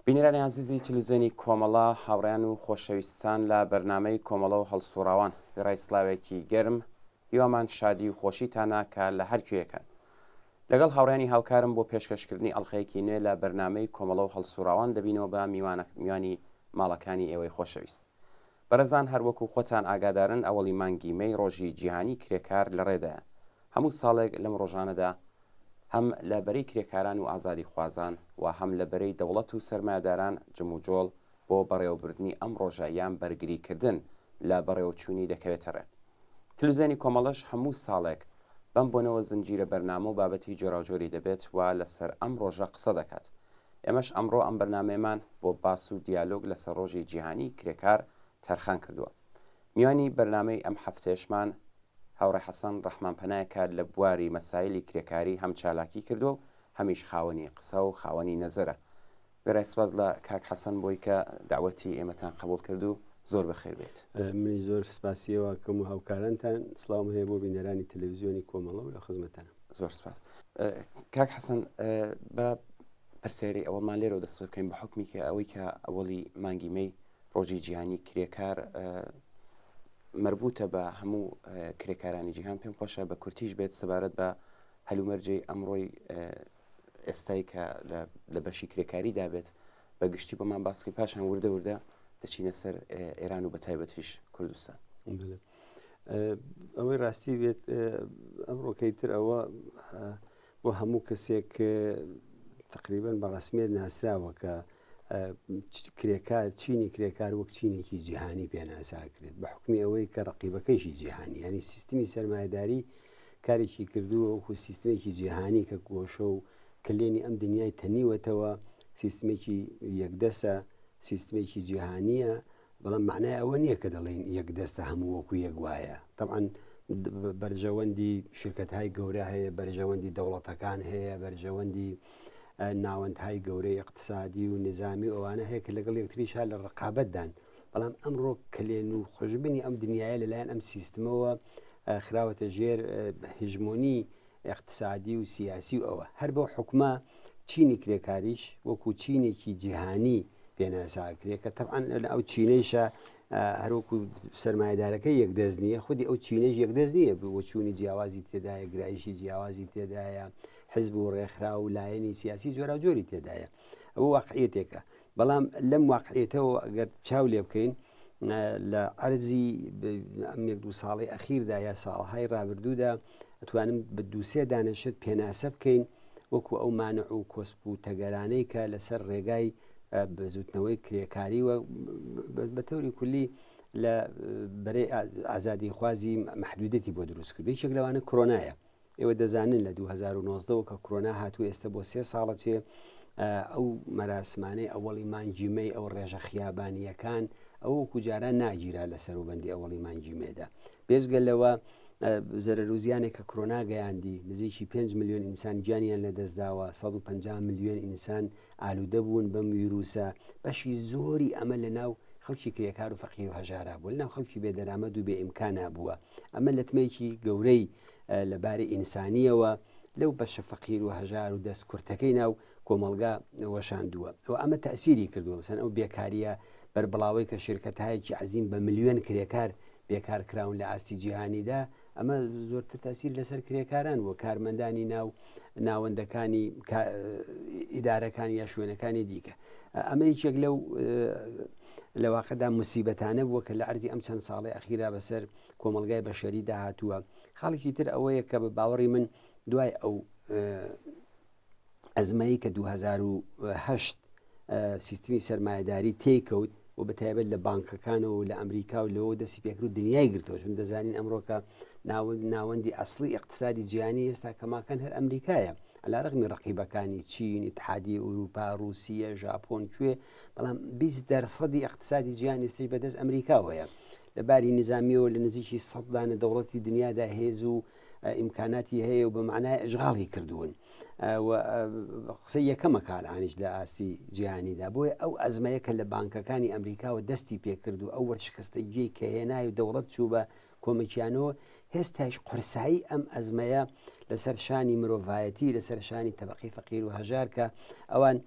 بینەرانی ئازیزی تلوزیۆنی کۆمەڵە، هاوڕێیان و خۆشەویستان لە بەرنامەی کۆمەڵە و هەڵسوڕاوان، وێڕای سڵاوێکی گەرم، هیوامان شادی و خۆشیتانە کە لە هەر کوێیەکەن. لەگەڵ هاوڕێیانی هاوکارم بۆ پێشکەشکردنی ئەڵقەیەکی نوێ لە بەرنامەی کۆمەڵە و هەڵسوڕاوان دەبینەوە بە میوانی ماڵەکانی ئێوەی خۆشەویست. بەڕێزان هەر وەکو خۆتان ئاگادارن ئەوەڵی مانگی مەی ڕۆژی جیهانی کرێکار لە ڕێدایە. هەموو ساڵێک لەم ڕۆژانەدا هەم لە بەرەی کرێکاران و ئازادیخوازان و هەم لە بەرەی دەوڵەت و سەرمایەداران جموجۆڵ بۆ بەڕێوەبردنی ئەم ڕۆژە یان بەرگریکردن لە بەڕێوەچوونی دەکەوێتە ڕێ. تلوزیۆنی کۆمەڵەش هەموو ساڵێک بەم بۆنەوە زنجیرە بەرنامە و بابەتی جۆراوجۆری دەبێت و لەسەر ئەم ڕۆژە قسە دەکات. ئێمەش ئەمڕۆ ئەم بەرنامەیەمان بۆ باس و دیالۆگ لەسەر ڕۆژی جیهانیی کرێکار تەرخان کردووە. میوانی بەرنامەی ئەم هەفتەیەشمان هاوڕێ حەسەن ڕەحمانپەنایە کە لە بواری مەسایلی کرێکاری هەم چالاکی کردووە و هەمیش خاوەنی قسە و خاوەنی نەزەرە. وێڕای سپاس لە کاک حەسەن بۆی کە دەعوەتی ئێمەتان قەبووڵ کرد و زۆر بەخێر بێیت. منیش زۆر سپاسی ئێوە ئەکەم و هاوکارانتان. سڵاوم هەیە بۆ بینەرانی تەلەڤیزیۆنی کۆمەڵە و لە خزمەتتانم. زۆر سپاس. کاک حەسەن با پرسیاری ئەوەڵمان لێرەوە دەست پێ بکەین بە حوکمی کە ئەوەی کە ئەوەڵی مانگی مەی ڕۆژی جیهانی کرێکار مەربوتە بە هەموو کرێکارانی جیهان پێم خۆشە بە کورتیش بێت سەبارەت بە هەلومەرجەی ئەمڕۆی ئێستای کە لە بەشی کرێکاری دابێت بە گشتی بۆمان باسکی پاشان وردە وردە دەچینە سەر ئێران و بە تایبەتیش کوردستان. ئەوەی ڕاستی بێت ئەمڕۆکەی تر ئەوە بۆ هەموو کەسێک تقریبن بە ڕسمیت ناسراوە کە کرێکار چینی کرێکار وەک چینێکی جیهانی پێناساکرێت بە حکمی ئەوەی کە ڕقیبەکەیشی جیهانی ینی سیستمی سەرمایهداری کارێکی کردووە وەکو سیستمێکی جیهانی کە گۆشە و کلێنی ئەم دنیای تەنیوەتەوە سیستمێکی یەکدەسە سیستمێکی جیهانیە بەڵام مەعنای ئەوە نییە کە دەڵێین یەک دەستە هەموو وەکو یەک وایە. تەبعەن بەرژەوەندی شرکەتهای گەورە هەیە، بەرژەوەندی دەوڵەتەکان هەیە، بەرژەوەندی ناوەندهای گەورەی اقتصادی و نظامی و ئەوانە هەیە کە لەگەڵ یەکتریشا لە ڕقابەتدان. بەڵام ئەمڕۆ کەلێن و خوژبنی ئەم دنیاە لەلایەن ئەم سیستمەوە خراوەتە ژێر هژمۆنی ئیقتسادی و سیاسی و ئەوە. هەر بەو حوکمە چینی کرێکاریش وەکو چینێکی جیهانی پێناسە ئەکرێ کە تەبعەن ئەو چینەیشە هەروەکو سەرمایەدارەکە یەکدەست نییە خودی ئەو چینەش یەکدەست نییە بۆچوونی جیاوازی تێدایە گرایشی جیاوازی تێدایە حزب و ڕێکخرا و لایەنی سیاسی جۆراوجۆری تێدایە ئەوە واقعیەتێکە بەڵام لەم واقعیەتەوە ئەگەر چاو لێ بکەین لە عەرزی ئەم یەک دوو ساڵی ئەخیردا یا ساڵهای ڕابردوودا ئەتوانم بە دووسێ دانەشت پێناسە بکەین وەکو ئەو مانع و کۆسپ و تەگەرانەی کە لەسەر ڕێگای بزوتنەوەی کرێکاری و بە تەوری کولی لە بەرەی ئازادی خوازی محدودەتی بۆ دروست کرد یەکێک لەوانە کرۆنایە ئێوە دەزانن لە 2019 وە کە کرۆنا هاتوو ئێستا بۆ سێ ساڵە چێ ئەو مەراسمانەی ئەوەڵی مانگی مەی ئەو ڕێژە خیابانیەکان ئەو وەکو جاران ناگیرا لە سەروبەندی ئەوەڵی مانگی مێدا بێجگە لەوە زەرەروزیانێک کە کرۆنا گەیاندی نزیکی 5 میلیۆن ئینسان گیانیان لە دەستداوە 150 میلیۆن ئینسان ئالوودە بوون بەم ویروسە بەشی زۆری ئەمە لە ناو خەڵکی کرێکار و فەقیر و هەژارا بوو لەناو خەڵکی بێدەرامەت و بێ ئیمکانا بووە ئەمە لەتمێکی گەورەی لە باری ئینسانییەوە لەو بەشە فەقیر و هەژار و دەست کورتەکەی ناو کۆمەڵگا وەشاندووە و ئەمە تەئسیری کردووە مەسەن ئەو بێکارییە بەربڵاوەی کە شرکەتهایەکی عەزیم بە ملیۆن کرێکار بێکار کراون لە ئاستی جیهانیدا ئەمە زۆرتر تەسیر لەسەر کرێکاران بووە کارمەندانی ناو ناوەندەکانی ئیدارەکان یا شوێنەکانی دیکە ئەمە یەکێک لەو لە واقعدا مسیبەتانە بووە کە لە عەرزی ئەم چەند ساڵی ئەخیرا بەسەر کۆمەڵگای بەشەری داهاتووە خاڵێکی تر ئەوەیە کە بە باوەڕی من دوای ئەو ئەزمەی کە 2008 سیستمی سەرمایەداری تێکەوت و بە تایبەت لە بانکەکانەوە و لە ئەمریکا و لەوە دەستی پێکرد و دنیای گرتەوە چون دەزانین ئەمڕۆکە ناوەندی ئەسڵی اقتصادی جیهانی ئێستا کەماکەن هەر ئەمریکایە علی رغمی ڕقیبەکانی چین ئیتحادی ئەوروپا رووسیە ژاپۆن کوێ بەڵام 20 دەرسەدی اقتصادی جیهان ئێستش بەدەست ئەمریکاوەیە لە باری نیزامیەوە لە نزیکی سەد دانە دەوڵەتی دنیادا هێز و ئیمکاناتی هەیە و بە معنای ئەشغاڵی کردوون قسەی یەکەمە کالعانیش لە ئاستی جیهانیدا بۆیە ئەو ئەزمەیە کە لە بانکەکانی ئەمریکاوە دەستی پێکرد و ئەو وەرشکستەگیەی کە هێنای و دەوڵەت چوو بە کۆمەکیانەوە هێستایش قورسایی ئەم ئەزمەیە لەسەر شانی مرۆڤایەتی لەسەر شانی تەبقی فەقیر و هەژار کە ئەوان.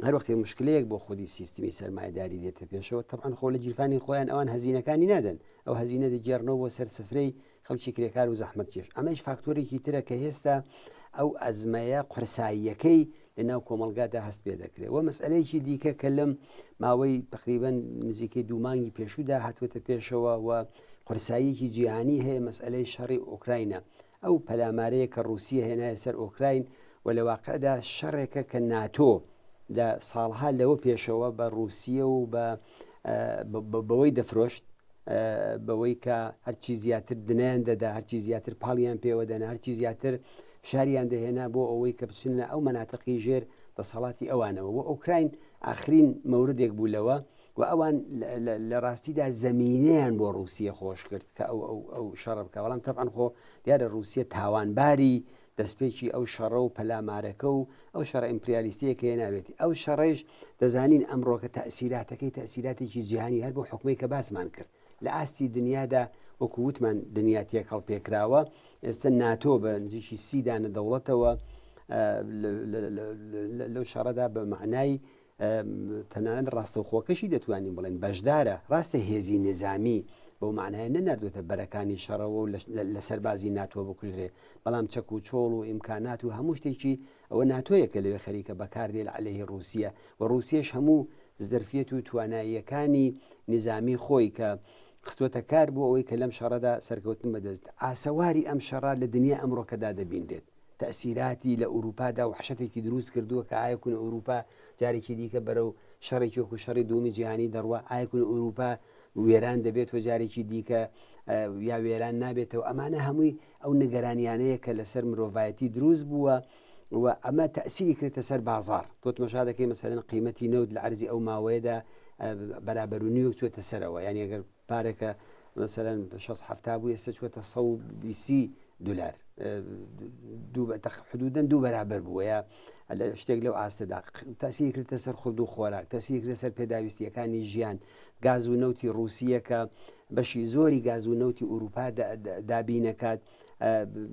هەر وەختێ مشکلەیەک بۆ خودی سیستمی سەرمایەداری دێتە پێشەوە تەبعەن خۆ لە گیرفانی خۆیان ئەوان هەزینەکانی نادەن ئەو هەزینە دەگێڕنەوە بۆ سەر سفرەی خەڵکی کرێکار و زەحمەتکێش ئەمەیش فاکتۆرێکی ترە کە هێستا ئەو ئەزمەیە قورساییەکەی لە ناو کۆمەڵگادا هەست پێ دەکرێت و مەسئلەیەکی دیکە کە لەم ماوەی تقریبا نزیکەی دوو مانگی پێشوودا هاتووەتە پێشەوە و قورساییەکی جیهانی هەیە مەسئلەی شەڕی ئۆکراینە ئەو پەلامارەیە کە ڕووسیە هێنایە سەر ئۆکراین و لە واقعدا شەڕێکە کە ناتۆ لە ساڵها لەوە پێشەوە بە ڕووسیە و بە بەوەی دەفرۆشت بەوەی کە هەرچی زیاتر دنیان دەدا هەرچی زیاتر پاڵیان پێوە دەنا هەرچی زیاتر فشاریان دەهێنا بۆ ئەوەی کە بچنە ئەو مەناتقی ژێر دەسەڵاتی ئەوانەوە و ئۆکراین ئاخرین مەوردێک بوو لەوە و ئەوان لە ڕاستیدا زەمینەیان بۆ ڕووسیە خۆش کرد کە ئەو ئەو ئەو شەڕە بکە بەڵام تەبعەن خۆ دیارە ڕووسیە تاوانباری دەستپێکی ئەو شەڕە و پەلامارەکە و ئەو شەڕە ئیمپریالیستیە کە هێناوێتی ئەو شەڕەیش دەزانین ئەمڕۆکە تەئسیراتەکەی تەئسیراتێکی جیهانی هەر بۆ حکومەی کە باسمان کرد لە ئاستی دنیادا وەکو وتمان دنیا تێکەڵ پێکراوە ئێستا ناتۆ بە نزیکی سی دانە دەوڵەتەوە لەو شەڕەدا بە معنای تەنانەت ڕاستەوخۆکەشی دەتوانین بڵێن بەشدارە، ڕاستە هێزی نیزامی بەو مەعنایە نەناردووەتە بەرەکانی شەڕەوە و لە سەربازی ناتۆ بکوژرێ، بەڵام چەک و چۆڵ و ئیمکانات و هەموو شتێکی ئەوە ناتۆیە کە لەوێ خەریکە بەکار دێ لە عەلەیهی ڕووسیە و ڕووسیەش هەموو زەرفیەت و تواناییەکانی نیزامی خۆی کە خستووەتە کار بۆ ئەوەی کە لەم شەڕەدا سەرکەوتن بەدەست ئاسەواری ئەم شەڕە لە دنیای ئەمڕۆکەدا دەبینرێت. تەئسیراتی لە ئورووپادا وەحشەتێکی دروست کردووە کە ئایا کون ئورووپا جارێکی دیکە بەرەو شەڕێکی وەکوو شەڕی دووەمی جیهانی دەڕوا، ئایا کون ئورووپا وێران دەبێت و جارێکی دیکە یا وێران نابێتەوە، ئەمانە هەمووی ئەو نیگەرانیانەیە کە لەسەر مرۆڤایەتی دروست بووە و ئەمە تەئسیری کردە سەر بازاڕ. تۆ تمەشا دەکەی مەسەلەن قیمەتی نەوت لە عەرزی ئەو ماوەیەدا بەرابەر و نیوێک چووەتە سەرەوە، یانی ئەگەر پارێکە مەسەلەن شەست حەفتا بوو ئێستا چووەتە 120 دلار دوو حدودەن دوو بەرابەر بووە یا شتێک لەو ئاستەدا تاسیری کردە سەر خورد و خۆراک تاسیری کردە سەر پێداویستیەکانی ژیان گاز و نەوتی ڕووسیەکە بەشی زۆری گاز و نەوتی ئوروپا دابینەکات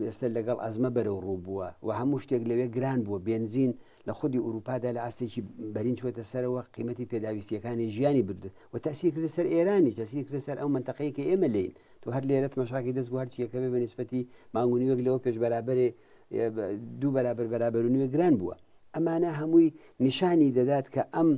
ئێستا لەگەڵ ئەزمە بەرەو ڕوو بووە و هەموو شتێک لەوێ گران بووە بنزین لە خودی ئوروپادا لە ئاستێکی بەرین چوەتە سەرەوە قیمەتی پێداویستیەکانی ژیانی برد و تەسیر کردە سەر ئێرانی تەسیر کردە سەر ئەو منتەقەیە کە ئێمە لێین تۆ هەر لێرە تمەشاکەی دەست بۆ هەرچیەکە بێ بە نیسبەتی مانگ و نیوێک لەوە پێش بەرابەرێ دوو بەرابەر بەرابەر و نیوێ گران بووە ئەمانە هەمووی نیشانی دەدات کە ئەم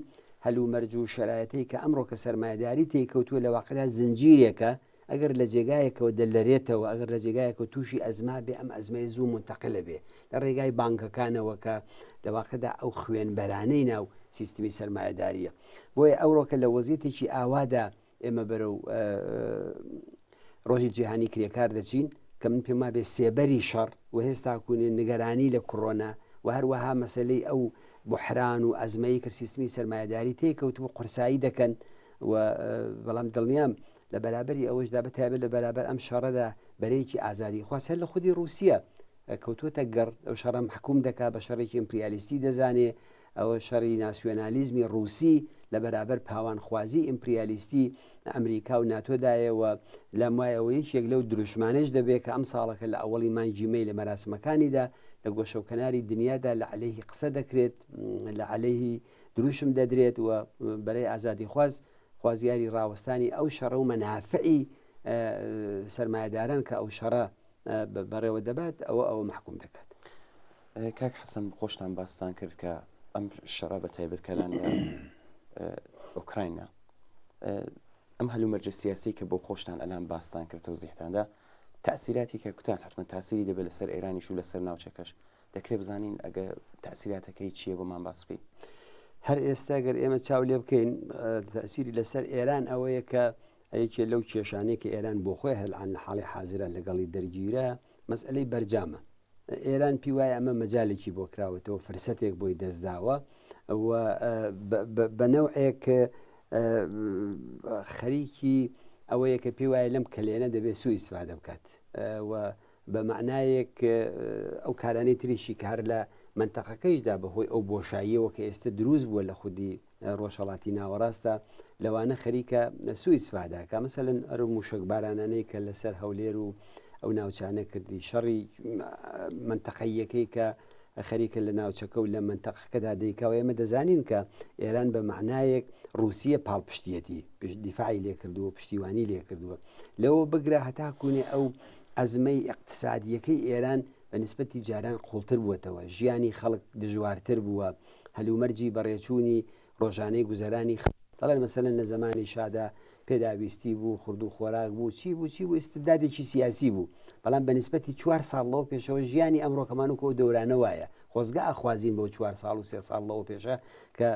هەلومەرج و شەرایەتەی کە ئەمڕۆ کە سەرمایەداری تێکەوتووە لە واقعدا زنجیرێکە ئەگەر لە جێگایەکەوە دەلەرێتەوە ئەگەر لە جێگایەکەوە تووشی ئەزما بێ ئەم ئەزمەیە زوو منتەقلە بێ لە ڕێگای بانکەکانەوە کە لە واقعدا ئەو خوێنبەرانەی ناو سیستمی سەرمایەداریە بۆیە ئەوڕۆکە لە وەزیەتێکی ئاوادا ئێمە بەرەو ڕۆژی جیهانی کرێکار دەچین کە من پێم وابێ سێبەری شەڕ و هێستا کوونێ نیگەرانی لە کڕۆنا و هەروەها مەسلەی ئەو بحران و ئەزمەی کە سیستمی سەرمایەداری تێکەوتبوو قورسایی دەکەن و بەڵام دڵنیام لە بەرابەری ئەوەشدا بە تایبەت لە بەرابەر ئەم شەڕەدا بەرەیەکی ئازادی خواست هەر لە خودی ڕووسیە کەوتووەتە گەڕ ئەو شەڕە مەحکوم دەکا بە شەڕێکی ئیمپریالیستی دەزانێ ئەوە شەڕی ناسیۆنالیزمی ڕووسی لە بەرابەر پاوانخوازی ئیمپریالیستی ئەمریکا و ناتۆدایە و لام وایە ئەوە یەکێک لەو دروشمانەش دەبێت کە ئەم ساڵەکە لە ئەوەڵی مانگی مەی لە مەراسمەکانیدا لە گۆشەوکەناری دنیادا لە عەلەیهی قسە دەکرێت لە عەلەیهی دروشم دەدرێت و بەرەی ئازادیخواز خوازیاری ڕاوەستانی ئەو شەڕە و مەنافعی سەرمایەداران کە ئەو شەڕە بەڕێوە دەبات ئەوە ئەوە مەحکوم دەکات. کاک حەسەن خۆشتان باستان کرد کە ئەم شەڕە بە تایبەت کەلان لە ئۆکراینە ئەم هەلومەرجە سیاسی کە بۆ خۆشتان ئەلان باستان کرد تەوزیحتاندا تاسیراتی کە کوتان حتمما تاسیری دەبێت لەسەر ئێرانیش و لەسەر ناوچەکەش دەکرێت بزانین ئەگە تاسیراتەکەی چییە بۆمان باس بکەین هەر ئێستا گەر ئێمە چاو لێ بکەین تەسیری لەسەر ئێران ئەوەیە کە یەکێ لەو کێشانەی کە ئێران بۆ خۆی هەر الان لە حاڵی حازرا لەگەڵی دەرگیرە مەسئەلەی بەرجامە. ئێران پی وایە ئەمە مەجالێکی بۆ کراوەتەوە، فرسەتێک بۆی دەستداوە و بە نەوعێک خەریکی ئەوەیە کە پێی وایە لەم کەلێنە دەبێت سوء ئیستفادە بکات و بە مەعنایەک ئەو کارانەی تریشی کە هەر لە مەنتەقەکەیشدا بەهۆی ئەو بۆشاییەوە کە ئێستا دروست بووە لە خودی ڕۆژهەڵاتی ناوەڕاستە لەوانە خەریکە سوء ئیستفادە کە مەسەلەن ئەرو موشەک بارانانەی کە لەسەر هەولێر و ئەو ناوچانە کردی شەڕی منتەقەیەکەی کە خەریکە لە ناوچەکە و لە مەنتەقەکەدا دەیکا و ئێمە دەزانین کە ئێران بە مەعنایەک ڕووسیە پاڵپشتیەتی، دیفاعی لێ کردووە و پشتیوانی لێ کردووە. لەوە بگرە هەتاکوونێ ئەو ئەزمەی ئیقتسادییەکەی ئێران بە نیسبەتی جاران قووڵتر بووەتەوە، ژیانی خەڵک دژوارتر بووە، هەلومەرجی بەڕێچوونی ڕۆژانەی گوزەرانی خەڵک، دەڵێن مەسەلەن لە زەمانی شادا پێداویستی بوو، خورد و خۆراک بوو، چی بوو چی بوو، ئیستبدادێکی سیاسی بوو، بەڵام بە نیسبەتی چوار ساڵ لەوە پێشەوە ژیانی ئەمڕۆکەمان وەکو ئەو دەورانە وایە، خۆزگە ئەخوازین بەو چوار ساڵ و سێ ساڵ لەوە پێشە کە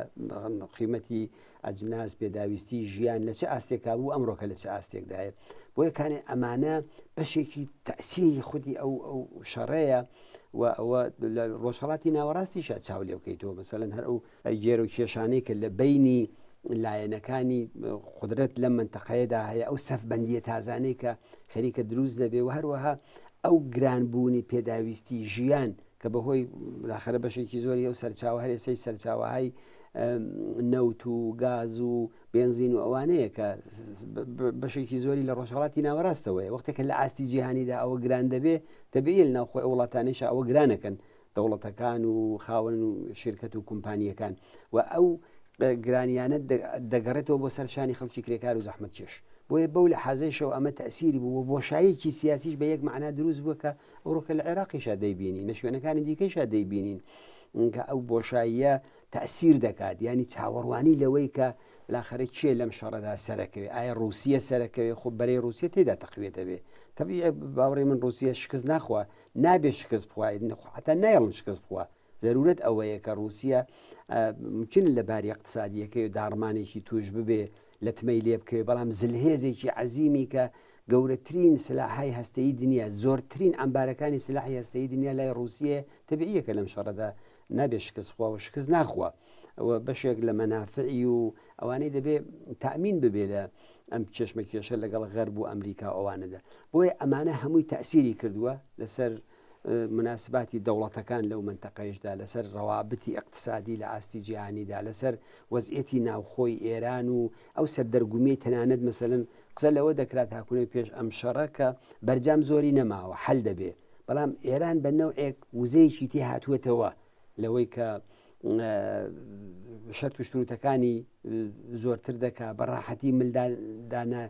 قیمەتی ئەجناس، پێداویستی ژیان لە چ ئاستێکا بوو، ئەمڕۆکە لە چ ئاستێکدایە. بۆیە کانێ ئەمانە بەشێکی تەئسیری خودی ئەو ئەو شەڕەیە و ئەوە لە ڕۆژهەڵاتی ناوەڕاستیشا چاو لێ بکەیتەوە مەسەلەن هەر ئەو گێرەوکێشانەی کە لە بەینی لایەنەکانی قودرەت لەم مەنتەقەیەدا هەیە، ئەو سەفبەندییە تازانەی کە خەریکە دروست دەبێ و هەروەها ئەو گرانبوونی پێداویستی ژیان کە بەهۆی لاخەرە بەشێکی زۆری ئەو سەرچاوە هەر ئێسەی سەرچاوەهای نەوت و گاز و بێنزین و ئەوانەیە کە بەشێکی زۆری لە ڕۆژهڵاتی ناوەڕاستەوەیە وەختێک لە ئاستی جیهانیدا ئەوە گران دەبێ تەبیعیە لە ناوخۆی ئەو وڵاتانەیشا ئەوە گرانەکەن دەوڵەتەکان و خاوەن شیرکەت و کومپانییەکان و ئەو گرانیانە دەگەڕێتەوە بۆ سەر شانی خەڵکی کرێکار و زەحمەتکێش. بۆیە بەو لەحازەیشەوە ئەمە تەئسیری بوو و بۆشاییەکی سیاسیش بە یەک مەعنا دروست بووە کە ئەوڕۆکە لە عێراقیشا دەیبینین، لە شوێنەکانی دیکەیشا دەیبینین کە ئەو بۆشاییە تەئسیر دەکات، یانی چاوەڕوانی لەوەی کە بالاخەرە کێ لەم شەڕەدا سەرەکەوێ، ئایا ڕووسیە سەرەکەوێ، خۆ بەرەی ڕووسیە تێدا تەقویە دەبێ. تەبیعیە باوەڕی من ڕووسیە شکست ناخوا، نابێ شکست بخوا حتا نایەڵن شکست بخوا زەرورەت ئەوەیە کە ڕووسیە ممکنە لە باری اقتصادیەکەی و داڕمانێکی توش ببێ لەتمەی لێ بکەوێ بەڵام زلهێزێکی عەزیمی کە گەورەترین سلاحای هەستەیی دنیا زۆرترین ئەمبارەکانی سلاحی هەستەیی دنیا لای ڕووسیە تەبیعیە کە لەم شەڕەدا نابێ شکست بخوا و شکست ناخوا و بەشێک لە مەنافعی و ئەوانەی دەبێ تەئمین ببێ لە ئەم کێشمەکێشە لەگەڵ غەرب و ئەمریکا و ئەوانەدا بۆیە ئەمانە هەمووی تەئسیری کردووە لەسەر مناسباتی دەوڵەتەکان لەو منتەقەیشدا لەسەر ڕەوابتی ئیقتسادی لە ئاستی جیهانیدا لەسەر وەزعیەتی ناوخۆی ئێران و ئەو سەردەرگومیەی تەنانەت مەسەلەن قسە لەوە دەکرا تاکونەی پێش ئەم شەڕە کە بەرجام زۆری نەماوە حەل دەبێ بەڵام ئێران بە نەوعێک وزەیەکی تێ هاتووەتەوە لەوەی کە شەرت و شروتەکانی زۆرتر دەکا بە ڕاحەتی ملدانە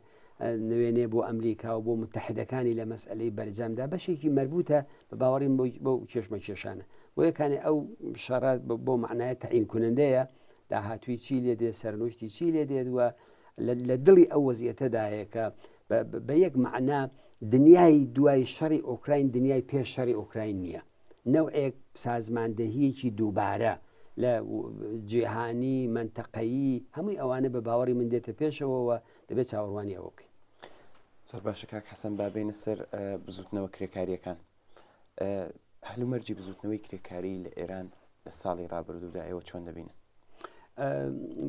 نوێنێ بۆ ئەمریکا و بۆ متحدەکانی لە مەسئلەی بەرجامدا بەشێکی مربوطە بە باوەڕیم بۆ کێشمە کێشانە بۆ یەکانی ئەو شەڕە بۆ معنایە تەعین کنندەیە داهاتوی چی لێ دێ سەرنوشتی چی لێ دێت وە لە دڵی ئەو وەزیەتەدایە کە بە یەک معنا دنیای دوای شەڕی ئۆکراین دنیای پێش شەڕی ئۆکراین نییە نەوعێک سازماندەهییەکی دووبارە لە جیهانی، مەنتەقەیی، هەمووی ئەوانە بە باوەڕی من دێتە پێشەوە و دەبێت چاوەڕوانی ئەوە بکەین. زۆر باشە کاک حەسەن با بێینە سەر بزووتنەوە کرێکارییەکان. هەلومەرجی بزووتنەوەی کرێکاری لە ئێران لە ساڵی ڕابردوودا ئێوە چۆن دەبینن؟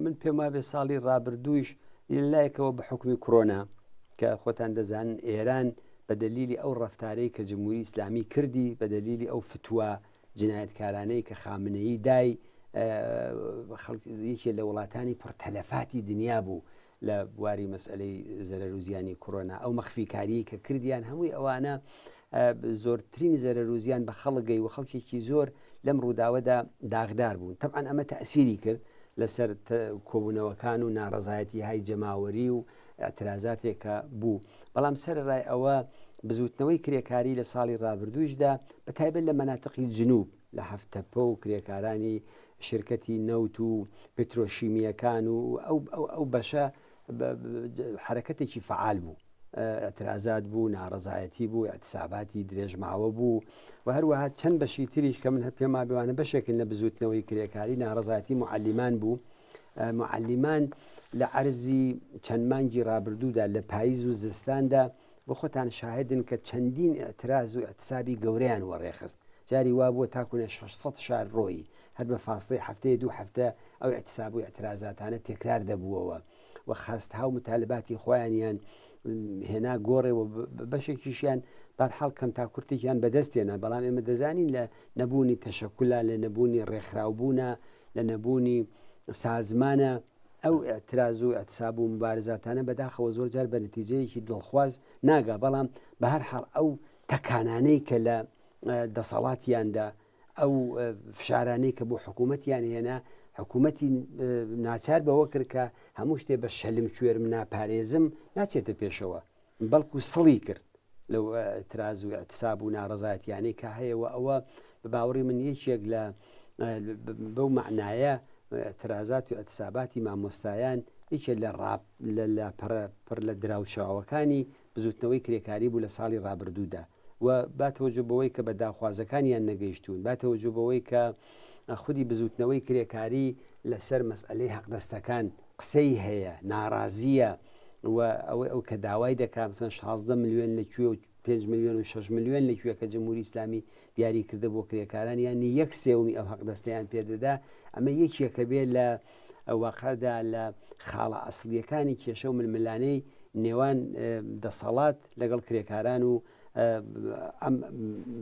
من پێم وابێ ساڵی ڕابردوویش لەلایەکەوە بە حکومی کرۆنا کە خۆتان دەزانن ئێران بە دەلیلی ئەو ڕەفتارەی کە جمهوری ئیسلامی کردی بە دەلیلی ئەو فتوا جنایەتکارانەی کە خامنەیی دای یەکێ لە وڵاتانی پڕ تەلەفاتی دنیا بوو لە بواری مەسئلەی زەرەر و زیانی کۆرۆنا ئەو مەخفیکاریی کە کردیان هەمووی ئەوانە زۆرترین زەرەر و زیان بە خەڵک گەی و خەڵکێکی زۆر لەم ڕووداوەدا داغدار بوون تەبعەن ئەمە تەئسیری کرد لەسەر کۆبوونەوەکان و ناڕەزایەتی های جەماوەری و اعترازاتێک کە بوو بەڵام سەرەڕای ئەوە بزووتنەوەی کرێکاری لە ساڵی ڕابردوویشدا بە تایبەت لە مەناتقی جنوب لە هەفتەپە و کرێکارانی شرکەتی نەوت و پترۆشیمییەکان و ئەو ئەو بەشە حەرەکەتێکی فەعال بوو. ئیعترازات بوو، ناڕەزایەتی بوو، ئیعتساباتی درێژماوە بوو و هەروەها چەند بەشی تریش کە من هەر پێم وابێ وانە بەشێکن لە بزووتنەوەی کرێکاری، ناڕەزایەتی موعەلیمان بوو. موعەلیمان لە عەرزی چەند مانگی ڕابردوودا لە پاییز و زستاندا بۆ خۆتان شاهدن کە چەندین ئیعتراز و ئیعتسابی گەورەیان وەڕێخست. جاری وا بووە تاکوونە 600 شار ڕۆیی هەر بە فاسڵەی هەفتەیە دوو هەفتە ئەو ئیعتساب و ئیعترازاتانە تێکرار دەبووەوە. و خواستها و متالباتی خۆیانیان هێنا گۆڕێ و بەشێکیشیان بەرحاڵ کەم تا کورتێکیان بەدەست هێنا بەڵام ئێمە دەزانین لە نەبوونی تەشەکولا لە نەبوونی ڕێکخراوبوونە لە نەبوونی سازمانە ئەو ئیعتراز و ئیعتساب و مبارزاتانە بەداخەوە زۆر جار بە نەتیجەیەکی دڵخواز ناگا بەڵام بە هەر حاڵ ئەو تەکانانەی کە لە دەسەڵاتیاندا. ئەو فشارانەی کە بۆ حکوومەتیان هێنا حکوومەتی ناچار بەوە کرد کە هەموو شتێ بە شەلم کوێرم ناپارێزم ناچێتە پێشەوە بەڵکو سڵی کرد لەو ئیعتراز و ئیعتساب و ناڕەزایەتیانەی کە هەیە و ئەوە بە باوەڕی من یەکێک لە بەو مەعنایە ئیعترازات و ئیعتساباتی مامۆستایان یەکێ لە ڕاپ لە لاپەڕە پڕ لە دراوشاوەکانی بزوتنەوەی کرێکاری بوو لە ساڵی ڕابردوودا و با تەوەجۆ بەوەی کە بە داخوازەکانیان نەگەیشتوون با تەوەجۆ بەوەی کە خودی بزوتنەوەی کرێکاری لەسەر مەسئەلەی حەقدەستەکان قسەی هەیە ناڕازیە و ئەوەی ئەو کە داوای دەکا مثلەن 16 ملیۆن لە کوێ و 5 ملیۆن و 6 ملیۆن لە کوێ کە جمهوری ئیسلامی دیاری کردە بۆ کرێکاران یانی یەک سێومی ئەو حەقدەستەیان پێدەدا ئەمە یەکێکە بێ لە واقعدا لە خاڵە ئەسڵیەکانی کێشە و ململانێی نێوان دەسەڵات لەگەڵ کرێکاران و ئەم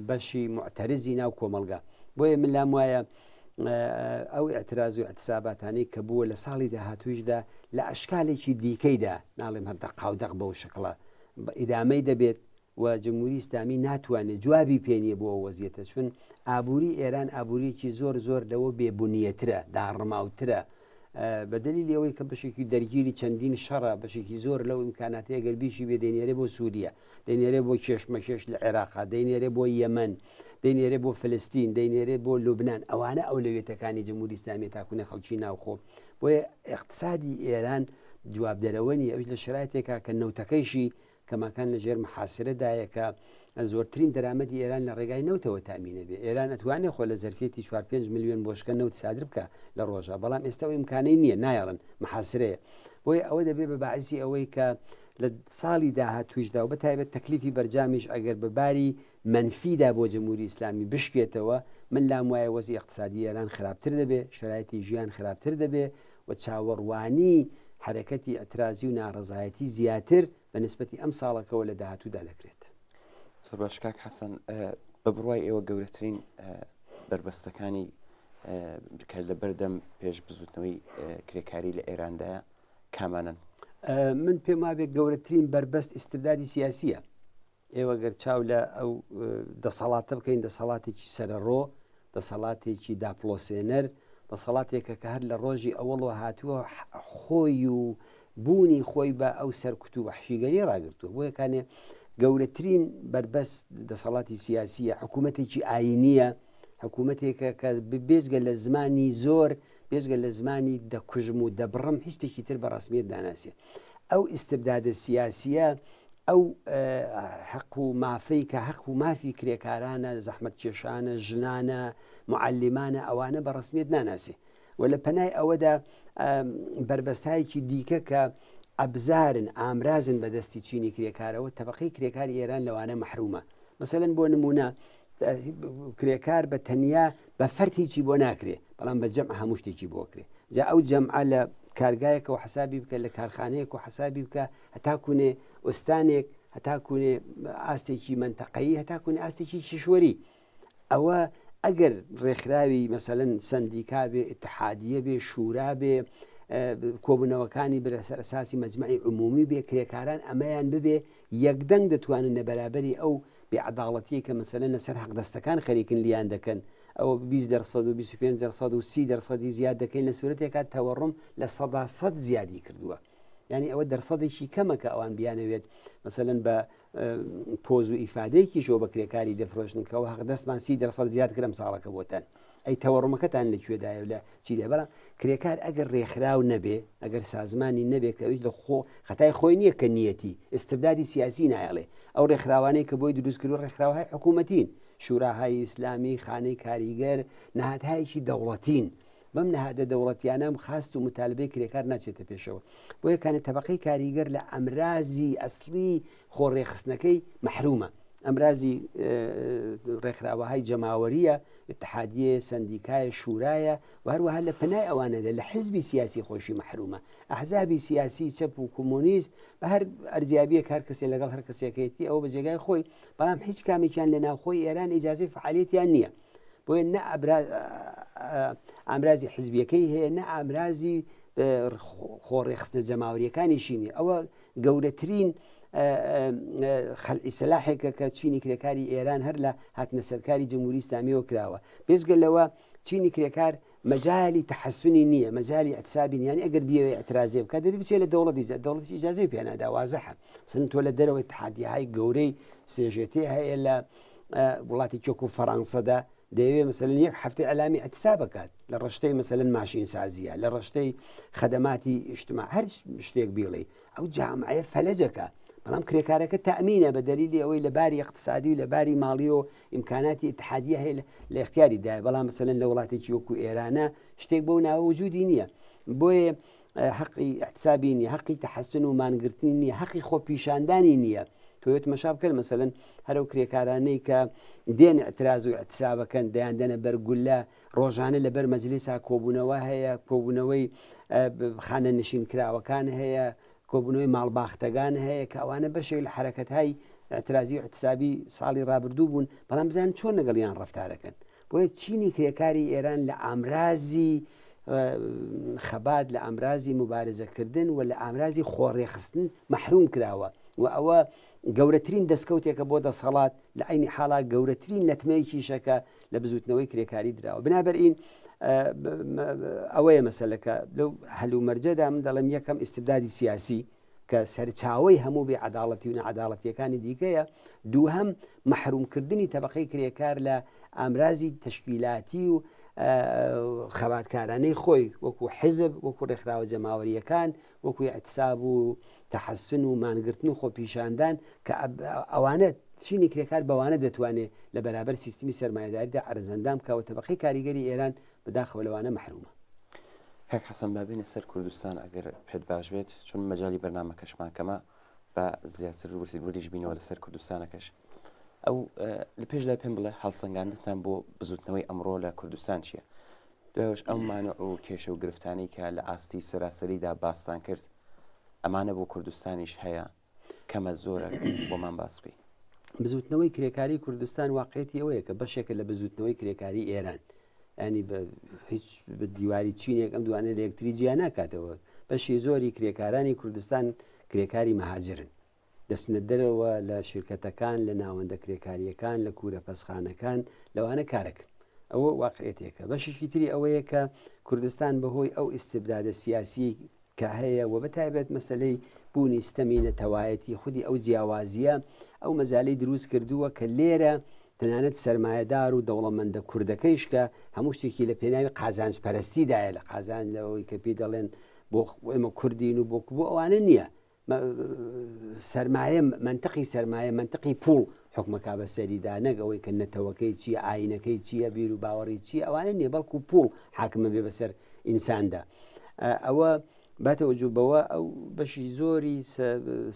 بەشی معتەرزی ناو کۆمەڵگا بۆیە من لام وایە ئەو ئیعتراز و ئیعتساباتانەی کە بووە لە ساڵی داهاتوویشدا لە ئەشکالێکی دیکەیدا ناڵێم هەر دەقاودەق بەو شکڵە ئیدامەی دەبێت و جمهوری ئیسلامی ناتوانێت جوابی پێ نییە بۆ ئەو وەزیەتە چون ئابووری ئێران ئابووریەکی زۆر زۆر لەوە بێ بنیەترە داڕماوترە بە دەلیلی ئەوەی کە بەشێکی دەرگیری چەندین شەڕە بەشێکی زۆر لەو ئیمکاناتەیە گەر بیشی بێ دەینێرێ بۆ سووریە دەینێرێ بۆ کێشمەکێش لە عێراقا، دەینێرێ بۆ یەمەن، دەینێرێ بۆ فلستین، دەینێرێ بۆ لوبنان، ئەوانە ئەولەویەتەکانی جمهوری ئیسلامیە تاکونە خەڵکی ناوخۆ. بۆیە ئیقتسادی ئێران جوابدەرەوە نیە، ئەویش لە شەرایتێکا کە نەوتەکەیشی کەماکان لە ژێر محاسرە دایە کە زۆرترین دەرامەتی ئێران لە ڕێگای نەوتەوە تامینە بێ. ئێران ئەتوانێ خۆ لە زەرفیەتی چوار پێنج ملیۆن بۆشکە نەوت سادر بکا لە ڕۆژا، بەڵام ئێستا ئەو ئیمکانەی نیە، نایەڵن، محاسرەیە. بۆیە ئەوە دەبێ بە باعیسی ئەوەی کە لە ساڵی داهاتوویشدا و بەتایبەت تەکلیفی بەرجامیش ئەگەر بە باری مەنفیدا بۆ جمهوری ئیسلامی بشکێتەوە، من لام وایە وەزعی ئیقتسادی ئێران خراپتر دەبێ، شەرایتی ژیان خراپتر دەبێ و چاوەڕوانی حەرەکەتی ئیعترازی و ناڕەزایەتی زیاتر بە نیسبەتی ئەم ساڵەکەوە لە داهاتوودا دەکرێت. زۆر باش کاک حەسەن، بە بڕوای ئێوە گەورەترین بەربەستەکانی کە لە بەردەم پێش بزووتنەوەی کرێکاری لە ئێراندایە کامانەن؟ من پێم وابێ گەورەترین بەربەست ئیستبدادی سیاسیە. ئێوە گەر چاو لە ئەو دەسەڵاتە بکەین دەسەڵاتێکی سەرەڕۆ، دەسەڵاتێکی داپڵۆسێنەر، دەسەڵاتێکە کە هەر لە ڕۆژی ئەوەڵەوە هاتووە خۆی و بوونی خۆی بە ئەو سەرکوت و وەحشیگەری ڕاگرتووە. بۆیە کانێ گەورەترین بەربەست دەسەڵاتی سیاسیە، حکوومەتێکی ئاینیە، حکوومەتێکە کە بێجگە لە زمانی زۆر بێجگە لە زمانی دەکوژم و دەبڕم هیچ شتێکی تر بە ڕەسمیەت ناناسێ. ئەو ئیستبدادە سیاسیە ئەو حەق و مافەی کە حەق و مافی کرێکارانە، زەحمەتکێشانە، ژنانە، معەلیمانە ئەوانە بە ڕەسمیەت ناناسێ و لە پەنای ئەوەدا بەربەستایەکی دیکە کە ئەبزارن ئامرازن بە دەستی چینی کرێکارەوە تەبقەی کرێکاری ئێران لەوانە مەحرومە مەسەلەن بۆ نمونە کرێکار بە تەنیا بە فەرد هیچی بۆ ناکرێ بەڵام بە جەمع هەموو شتێکی بۆ کرێ جا ئەو جەمعە لە کارگایەکەوە حسابی بکە لە کارخانەیەک و حسابی بکە هەتا کوونێ ئوستانێک هەتا کوونێ ئاستێکی منتەقەیی هەتا کوونێ ئاستێکی کیشوەری ئەوە ئەگەر ڕێکخراوی مەسەلەن سندیکا بێ اتحادیە بێ شورا بێ کۆبوونەوەکانی برەسەر ئەساسی مەجمعی عمومی بێ کرێکاران ئەمەیان ببێ یەکدەنگ دەتوانن لە بەرابەری ئەو بێ عەداڵەتیەی کە مەسەلەن لەسەر حەقدەستەکان خەریکن لیان دەکەن ئەوە 20 دەرسەد و 25 دەرسەد و 30 دەرسەدی زیاد دەکەین لە سورەتێکا تەوەڕم 100% زیادی کردووە یعنی ئەوە دەرسەدێکی کەمە کە ئەوان بیانەوێت مەسەلەن بە پۆز و ئیفادەیەکیشەوە بە کرێکاری دەفرۆشن کەەوە حەق دەستمان سی دەرسەد زیاد کرم ساڵەکە بۆتەن ئەی تەوەڕمەکەتان لە کوێدایە و لە چیدایە بەڵام کرێکار ئەگەر ڕێکخراو نەبێ ئەگەر سازمانی نەبێ کە ئەویش لە خۆ خەتای خۆی نییە کە نیەتی ئیستبدادی سیاسی نایەڵێ ئەو ڕێکخراوانەی کە بۆی دروست کردووە ڕێکخراوهای حکوومەتین شوراهای ئیسلامی خانەی کاریگەر نهادهایەکی دەوڵەتین بەم نهادە دەوڵەتیانە خواست و متالبەی کرێکار ناچێتە پێشەوە بۆیە کانە تەبقەی کاریگەر لە ئەمرازی ئەسلی خۆ ڕێکخستنەکەی مەحرومە ئەمرازی ڕێکخراوەهای جەماوەریە اتحادیە سندیکایە شورایە و هەروەها لە پەنای ئەوانەدا لە حزبی سیاسی خۆشی مەحرومە ئەحزابی سیاسی چەپ و کۆمۆنیست بە هەر ئەرزیابیەک هەر کەسێ لەگەڵ هەر کەسێکێتی ئەوە بە جێگای خۆی بەڵام هیچ کامێکیان لە ناوخۆی ئێران ئیجازەی فعالیەتیان نییە بۆیە نە ئامرازی حزبیەکەی هەیە نە ئامرازی خۆڕێخستنە جەماوەریەکانیشی نیە ئەوە گەورەترین. خەلعی سەلاحێکە کە چینی کرێکاری ئێران هەر لە هاتنە سەرکاری جمهوری ئیسلامیەوە کراوە. بێجگە لەوە چینی کرێکار مەجالی تەحەسونی نییە، مەجالی ئیعتسابی نییە، یانی ئەگەر بیەوێ ئیعترازێ بکات دەبێ بچێ لە دەوڵەت ئیجا دەوڵەتیش ئیجازەی پێ نادا وازحە. مەسەلەن تۆ لە دەرەوە ئیتحادیەهای گەورەی سێژێتێ هەیە لە وڵاتی چۆک و فەڕانسەدا دەیەوێ مەسەلەن یەک هەفتەی ئەلامی ئیعتساب بکات لە ڕشتەی مەسەلەن ماشینسازیە لە ڕشتەی خەدەماتی ئیجتماع هەر شتێک بیڵێ ئەو جامعەیە فەلەجەکە بەڵام کرێکارەکە تەئمینە بە دەلیلی ئەوەی لە باری اقتصادی و لە باری ماڵی و ئیمکاناتی ئیتحادیە هەیە لە اختیاری دایە بەڵام مەسەلەن لە وڵاتێکی وەکو ئێرانە شتێک بەو ناوە وجودی نییە بۆیە حەقی احتسابی نییە حەقی تەحسن و مانگرتنی نییە حەقی خۆپیشاندانی نییە تۆ تەمەشا بکەن مەسەلەن هەرو کرێکارانەی کە دێن اعتراز و اعتصابەکەن دەیان دەنە بەر گولە ڕۆژانە لەبەر مەجلیسا کۆبوونەوە هەیە، کۆبوونەوەی خانەنشین کراوەکان هەیە، کۆبوونەوەی ماڵباختەگان هەیە کە ئەوانە بەشێک لە حەرەکەتهای ئیعترازی و ئیعتسابی ساڵی ڕابردوو بوون، بەڵام بزانن چۆن لەگەڵیان ڕەفتارەکەن. بۆیە چینی کرێکاری ئێران لە ئامرازی خەبات، لە ئامرازی موبارزەکردن و لە ئامرازی خۆڕێخستن مەحروم کراوە و ئەوە گەورەترین دەستکەوتێکە بۆ دەسەڵات، لە عەینی حاڵا گەورەترین لەتمەیەکیشە کە لە بزوتنەوەی کرێکاری دراوە بنابەرئین ئەوەیە مەسەلەکە لەو هەلومەرجەدا من دەڵێم یەکەم ئیستبدادی سیاسی کە سەرچاوەی هەموو بێ عەداڵەتی و نەعەداڵەتیەکانی دیکەیە دووهەم مەحرومکردنی تەبقەی کرێکار لە ئامرازی تەشکیلاتی و خەباتکارانەی خۆی وەکو حیزب وەکو ڕێکخراوە جەماوەریەکان وەکو ئیعتساب و تەحەسون و مانگرتن و خۆپیشاندان کە ئەوانە چینی کرێکار بەوانە دەتوانێ لە بەرابەر سیستمی سەرمایەداریدا عەرزەندام بکا و تەبەقەی کاریگەری ئێران بەداخەوە لەوانە مەحرومە. کاک حەسەن با بێینە سەر کوردستان ئەگەر پێت باش بێت چون مەجالی بەرنامەکەشمان کەمە با زیاتر وردیش بینەوە لەسەر کوردستانەکەش ئەو لە پێشدا پێم بڵێ هەڵسەنگاندنتان بۆ بزوتنەوەی ئەمڕۆ لە کوردستان چییە؟ دوایش ئەو مانع و کێشە و گرفتانەی کە لە ئاستی سەراسەریدا باستان کرد ئەمانە بۆ کوردستانیش هەیە کەمە زۆرە بۆمان باس بکەی. بزوتنەوەی کرێکاری کوردستان واقعێتی ئەوەیە کە بەشێکە لە بزوتنەوەی کرێکاری ئێران ینی بە هیچ بە دیواری چینێک ئەم دوانە لە یەکتری جیا ناکاتەوە بەشی زۆری کرێکارانی کوردستان کرێکاری مەهاجرن دەچنە دەرەوە لە شیرکەتەکان، لە ناوەندە کرێکارییەکان، لە کوورە پەسخانەکان، لەوانە کارەکەن. ئەوە واقعیەتێکە. بەشێکی تری ئەوەیە کە کوردستان بەهۆی ئەو ئیستبدادە سیاسیەی کە هەیە و بەتایبەت مەسەلەی بوونی ستەمی نەتەوایەتی خودی ئەو جیاوازیە ئەو مەجالەی دروست کردووە کە لێرە تەنانەت سەرمایەدار و دەوڵەمەندە کوردەکەیش کە هەموو شتێکی لە پێناوی قازانج پەرستیدایە لە قازانج لەوەی کە پێی دەڵێن بۆ ئێمە کوردین و بۆ بۆ ئەوانە نییە سەرمایە مەنتقی سەرمایە مەنتقی پوڵ حکومەکە بە سەریدا نەک ئەوەی کە نەتەوەکەی چییە ئاینەکەی چییە بیر و باوەڕی چییە ئەوانە نییە بەڵکو پوڵ حاکمە بێ بەسەر ئینساندا ئەوە باتەوەجو بەوە ئەو بەشی زۆری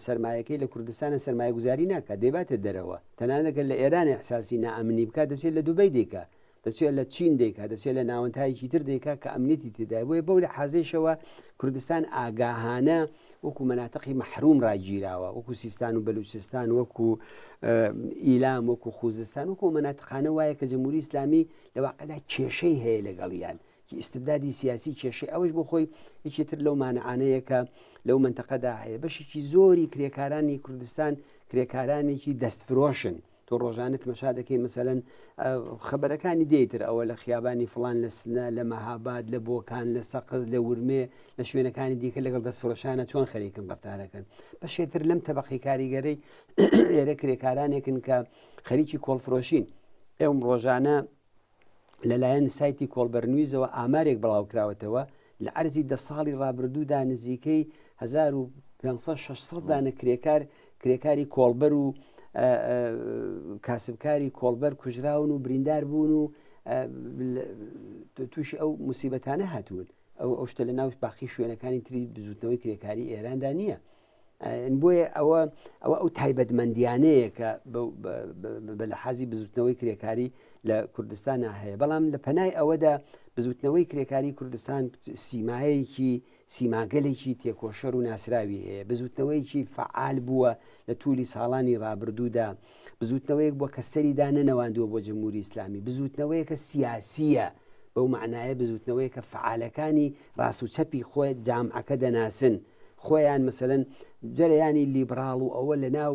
سرمایەکەی لە کوردستانە سرمایەگوزاری ناکات دەیباتە دەرەوە تەنانەگەر لە ئێران احساسی نائەمنی بکات دەچێت لە دوبەی دیکە دەچێت لە چین دەیکا، دەچێت لە ناوەندهایەکی تر دەیکا کە ئەمنیەتی تێدایە، بۆیە بەو لەحازەیشەوە کوردستان ئاگاهانە وەکو مەناتقی مەحروم ڕاگیراوە، وەکو سیستان و بەلوچستان، وەکو ئیلام، وەکو خوزستان، وەکو ئەو مەناتقانە وایە کە جمهوری ئیسلامی لە واقعدا کێشەی هەیە لەگەڵیان، ئیستبدادی سیاسی کێشەی ئەوەش بۆ خۆی یەکێ تر لەو مانعانەیە کە لەو مەنتەقەدا هەیە. بەشێکی زۆری کرێکارانی کوردستان کرێکارانێکی دەستفرۆشن، تۆ ڕۆژانە تمەشا دەکەی مەسەلەن خەبەرەکانی دێتر ئەوە لە خیابانی فڵان لە سنە لە مەهاباد لە بۆکان لە سەقز لە ورمێ لە شوێنەکانی دیکە لەگەڵ دەستفرۆشانە چۆن خەریکن ڕەفتارەکەن بەشێتر لەم تەبقی کاریگەرەی ئێرە کرێکارانێکن کە خەریکی کۆڵفرۆشین ئێوم ڕۆژانە لەلایەن سایتی کۆڵبەرنیوزەوە ئامارێک بڵاوکراوەتەوە، لە عەرزی دە ساڵی ڕابردوودا نزیکەی 1500 600 دانە کرێکار کرێکاری کۆڵبەر و کاسبکاری کۆڵبەر کوژراون و بریندار بوون و تووشی ئەو موسیبەتانە هاتوون ئەو ئەو شتە لە ناو باقی شوێنەکانی تری بزوتنەوەی کرێکاری ئێراندا نییە. بۆیە ئەوە ئەوە ئەو تایبەتمەندیانەیە کە بە لەحازی بزوتنەوەی کرێکاری لە کوردستانە هەیە بەڵام لە پەنای ئەوەدا بزوتنەوەی کرێکاری کوردستان سیمایەکی سیماگەلێکی تێکۆشەر و ناسراوی هەیە بزوتنەوەیەکی فعال بووە لە تولی ساڵانی ڕابردوودا بزوتنەوەیەک بووە کە سەریدا نەنەواندووە بۆ جمهوری ئیسلامی بزوتنەوەیەکە سیاسیە بەو معنایە بزوتنەوەیەکە فعالەکانی ڕاست و چەپی خۆی جامعەکە دەناسن. خۆیان مەسەلەن جەرەیانی لیبڕاڵ و ئەوە لە ناو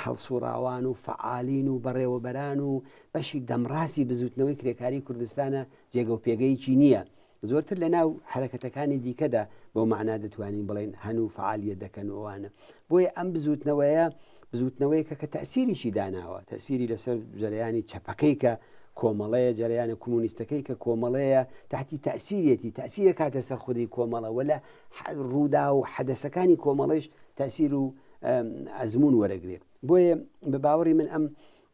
هەڵسوڕاوان و فەعالین و بەڕێوەبەران و بەشی دەمڕاستی بزوتنەوەی کرێکاری کوردستانە جێگە و پێگەیەکی نییە زۆرتر لە ناو حەرەکەتەکانی دیکەدا بەو مەعنا دەتوانین بڵێین هەن و فەعالیەت دەکەن و ئەوانە. بۆیە ئەم بزووتنەوەیە بزووتنەوەیەکە کە تەئسیریشی داناوە، تەئسیری لەسەر جەرەیانی چەپەکەی کە کۆمەڵەیە، جەرەیانە کومونیستەکەی کە کۆمەڵەیە تەحتی تەئسیریەتی، تەئسیر ئەکاتە سەر خودی کۆمەڵە و لە ڕووداو و حەدەسەکانی کۆمەڵەیش تەئسیر و ئەزموون وەرەگرێ. بۆیە بە باوەڕی من ئەم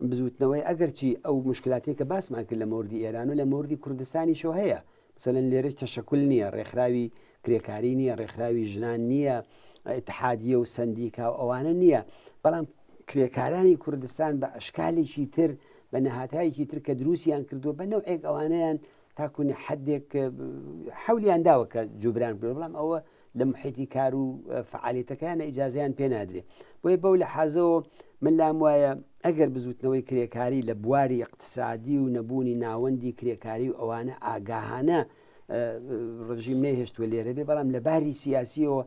بزووتنەوەی ئەگەرچی ئەو موشکلاتەی کە باسمان کرد لە مۆردی ئێران و لە مۆردی کوردستانیشەوە هەیە، مەسەلەن لێرەش تەشەکول نییە، ڕێکخراوی کرێکاری نییە، ڕێکخراوی ژنان نییە، ئیتحادیە و سەندیکا و ئەوانە نییە، بەڵام کرێکارانی کوردستان بە ئەشکالێکی تر بە نەهاتایەکی تر کە دروستیان کردووە بە نەوعێک ئەوانەیان تاکوونی حدێک حەولیان داوە کە جوبران بکرێت بەڵام ئەوە لە محیتی کار و فعالیتەکەیانە ئیجازەیان پێ نادرێ بۆیە بەو لە حازەوە من لام وایە ئەگەر بزوتنەوەی کرێکاری لە بواری اقتصادی و نەبوونی ناوەندی کرێکاری و ئەوانە ئاگاهانە ڕژیم نەیهێشتووە لێرە بێ بەڵام لە باری سیاسیەوە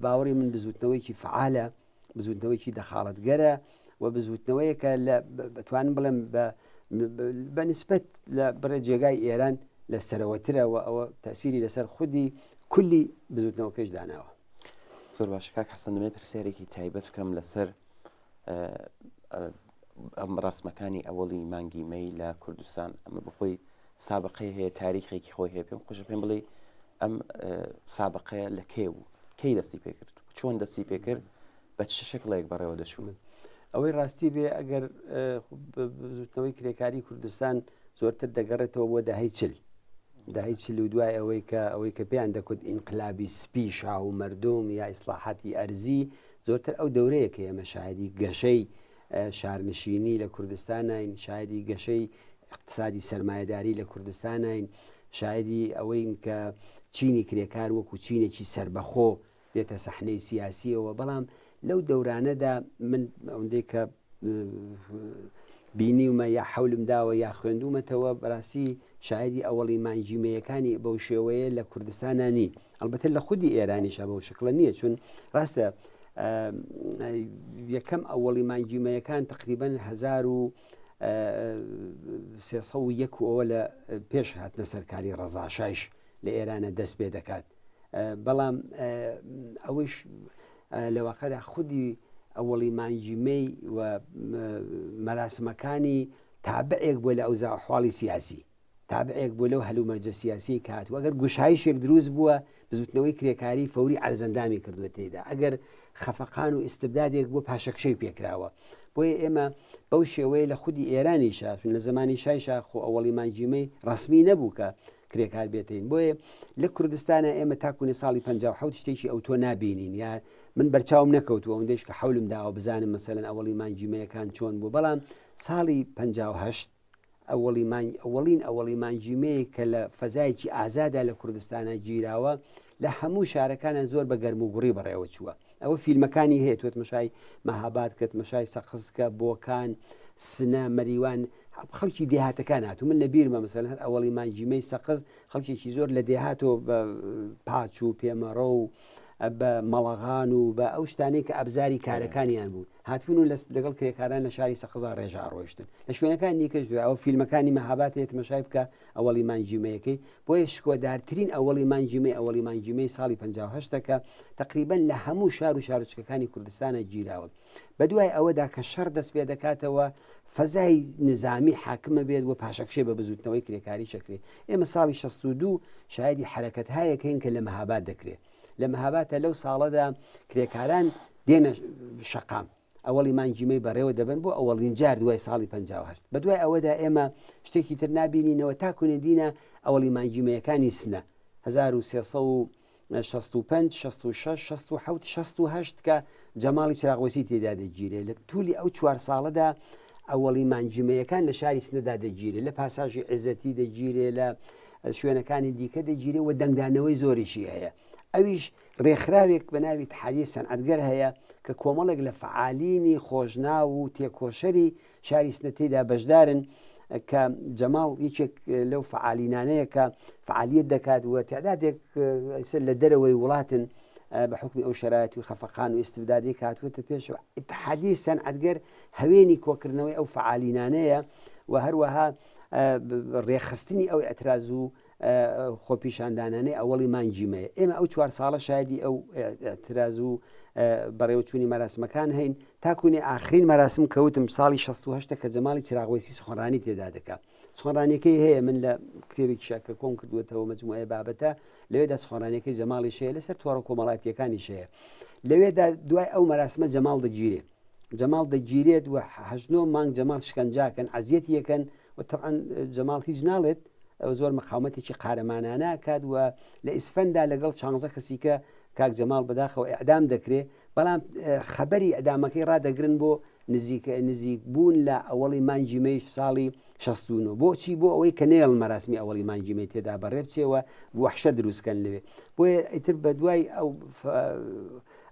باوەڕی من بزوتنەوەیکی فعالە بزوتنەوەیکی دەخاڵەتگەرە و بزوتنەوەیەکە لە بتوانم بڵێم بە بە نسبەت لە بڕێ جێگای ئێران لە سەرەوەترە و ئەوە تەسیری لەسەر خودی کولی بزوتنەوەکەش داناوە. زۆر باشە کاک حەسەن دەمەوێت پرسیارێکی تایبەت بکەم لەسەر ئەم ڕسمەکانی ئەوەڵی مانگی مەی لە کوردستان ئەمە بەخۆی سابقەی هەیە تاریخێکی خۆی هەیە پێم خۆشە پێم بڵێ ئەم سابقەیە لە کێ بوو کەی دەستی پێکرد چۆن دەستی پێکرد بە چ شکڵێک بەڕێوە دەچوون؟ ئەوەی ڕاستی بێ ئەگەر بزوتنەوەی کرێکاری کوردستان زۆرتر دەگەڕێتەوە بۆ دەهەی چل دەهەی چل و دوای ئەوەی کە ئەوەی کە پێیان دەکوت ئینقلابی سپی شا و مەردوم یا ئیسلاحاتی ئەرزی زۆرتر ئەو دەورەیە کە ئێمە شاهدی گەشەی شارنشینی لە کوردستانین شاهدی گەشەی اقتصادی سەرمایەداری لە کوردستانین شاهدی ئەوەین کە چینی کرێکار وەکو چینێکی سربەخۆ دێتە سەحنەی سیاسیەوە بەڵام لەو دەورانەدا من ئەوەندەی کە بینیومە یا حەولم داوە یا خوێندومەتەوە بەڕاستی شاهدی ئەوەڵی مانگی مەیەکانی بەو شێوەیە لە کوردستانە نین ئەلبەتە لە خودی ئێرانیشە بەو شکڵە نییە چون ڕاستە یەکەم ئەوەڵی مانگی مەیەکان تقریبا 1301 و ئەوە لە پێش هاتنە سەرکاری ڕەزاشایش لە ئێرانە دەست پێ دەکات بەڵام ئەوەیش لە واقعدا خودی ئەوەڵی مانگی مەی و مەراسمەکانی تابعێک بووە لە ئەوزا حواڵی سیاسی تابعێک بوو لەو هەلومەرجە سیاسی کە هاتوو ئەگەر گوشایشێک دروست بووە بزوتنەوەی کرێکاری فەوری عەرزەندامی کردووە تێدا ئەگەر خەفەقان و ئیستبدادێک بووە پاشەکشەی پێکراوە بۆیە ئێمە بەو شێوەیە لە خودی ئێرانیشا لە زمانی شایشا خۆ ئەوەڵی مانگی مەی ڕسمی نەبوو کە کرێکار بێتین بۆیە لە کوردستانە ئێمە تاکوونە ساڵی 57 شتێکی ئەو تۆ نابینین یا من بەرچاوم نەکەوتووە ئەوەندەیش کە حەولم داوە بزانم مەسەلەن ئەوەڵی مانگی مەیەکان چۆن بوو بەڵام ساڵی 58 ئەوەڵی مانگ ئەوەڵین ئەوەڵی مانگی مەیە کە لە فەزایەکی ئازادا لە کوردستانە گیراوە لە هەموو شارەکانە زۆر بە گەرم و گوڕی بەڕێوە چووە ئەوە فیلمەکانی هەیە تۆ تمەشای مەهاباد کە تمەشای سەقز کە بۆکان سنە مەریوان خەڵکی دێهاتەکان هاتوو من لە بیرمە مەسەلەن هەر ئەوەڵی مانگی مەی سەقز خەڵکێکی زۆر لە دێهاتەوە بە پاچ و پێمەڕۆ و بە مەڵەغان و بە ئەو شتانەی کە ئەبزاری کارەکانیان بوون هاتوون و لەگەڵ کرێکاران لە شاری سەقزا ڕێژە ڕۆیشتن لە شوێنەکان دیکەش دوای ئەوە فیلمەکانی مەهابات هەیە تمەشای بکە ئەوەڵی مانگی مەیەکەی بۆیە شکۆدارترین ئەوەڵی مانگی مەی ئەوەڵی مانگی مەی ساڵی 58 کە تقریبا لە هەموو شار و شارۆچکەکانی کوردستانە گیراوە بەدوای ئەوەدا کە شەڕ دەست پێ دەکاتەوە فەزای نزامی حاکمە بێت و پاشەکشێ بە بزوتنەوەی کرێکاری شەکرێ ئێمە ساڵی 62 شایدی حرەکەت هایەکەین کە لە مەهاباد دەکرێت لە مەهاباتە لەو ساڵەدا کرێکاران دێنە شەقام ئەوەڵی مانگی مەی بەڕێوە دەبەن بۆ ئەوەڵین جار دوای ساڵی 58 بە دوای ئەوەدا ئێمە شتێکی تر نابینینەوە تا کونێدینە ئەوەڵی مانگی مەیەکانی سنە 1365 66 67 68 کە جەماڵی چراغوەسی تێدا دەگیرێ لە تولی ئەو چوار ساڵەدا ئەوەڵی مانگی مەیەکان لە شاری سنەدا دەگیرێ لە پاساژی عێزەتی دەگیرێ لە شوێنەکانی دیکە دەگیرێ و دەنگدانەوەی زۆریشی هەیە ئەویش ڕێکخراوێک بە ناوی اتحادیەی سەنعەتگەر هەیە کە کۆمەڵێک لە فەعالینی خۆشناو و تێکۆشەری شاری سنە تێیدا بەشدارن کە جەماڵ یەکێک لەو فەعالینانەیە کە فعالیت دەکات و تعدادێک لە دەرەوەی وڵاتن. بە حوکمی ئەو شەرایەت و خەفەقان و ئیستبدادی کە هاتووەتە پێشەوە ئیتحادیەی سەنعەتگەر هەوێنی کۆکردنەوەی ئەو فەعالینانەیە و هەروەها ڕێکخستنی ئەو ئیعتراز و خۆپیشاندانانەی ئەوەڵی مانگی مەیە. ئێمە ئەو چوار ساڵە شایدی ئەو ئیعتراز و بەڕێوەچوونی مەراسمەکان هەین تاکوونێ ئاخرین مەراسم کەوتم ساڵی 16 کە جەماڵی چراغوەیسی سخۆڕانی تێدا دەکا. سخۆڕانیەکەی هەیە من لە کتێبێکیشا کە کۆم کردووەتەوە مەجموعەیە بابەتە لەوێدا سخۆڕانیەکەی جەماڵیش هەیە لەسەر تۆڕە کۆمەڵاتیەکانیش هەیە لەوێدا دوای ئەو مەراسمە جەماڵ دەگیرێ جەماڵ دەگیرێت و هەشت نۆ مانگ جەماڵ شکەنجاکەن عەزیەتی یەکەن و تەبعەن جەماڵ هیچ ناڵێت ئەو زۆر مقاومەتێکی قارەمانانە کات و لە ئیسفەندا لەگەڵ چانزە کەسی کە کاک جەماڵ بەداخەوە ئەعدام دەکرێ بەڵام خەبەری ئەدامەکەی ڕادەگرن بۆ نزیک نزیک بوون لە ئەوەڵی مانگی مەی ساڵی 69. بۆچی؟ بۆ ئەوەی کە نەیەڵن مەراسمی ئەوەڵی مانگی مەی تێدا بەڕێ بچێ و وەحشە دروست کەن لەوێ. بۆیە ئیتر بە دوای ئەو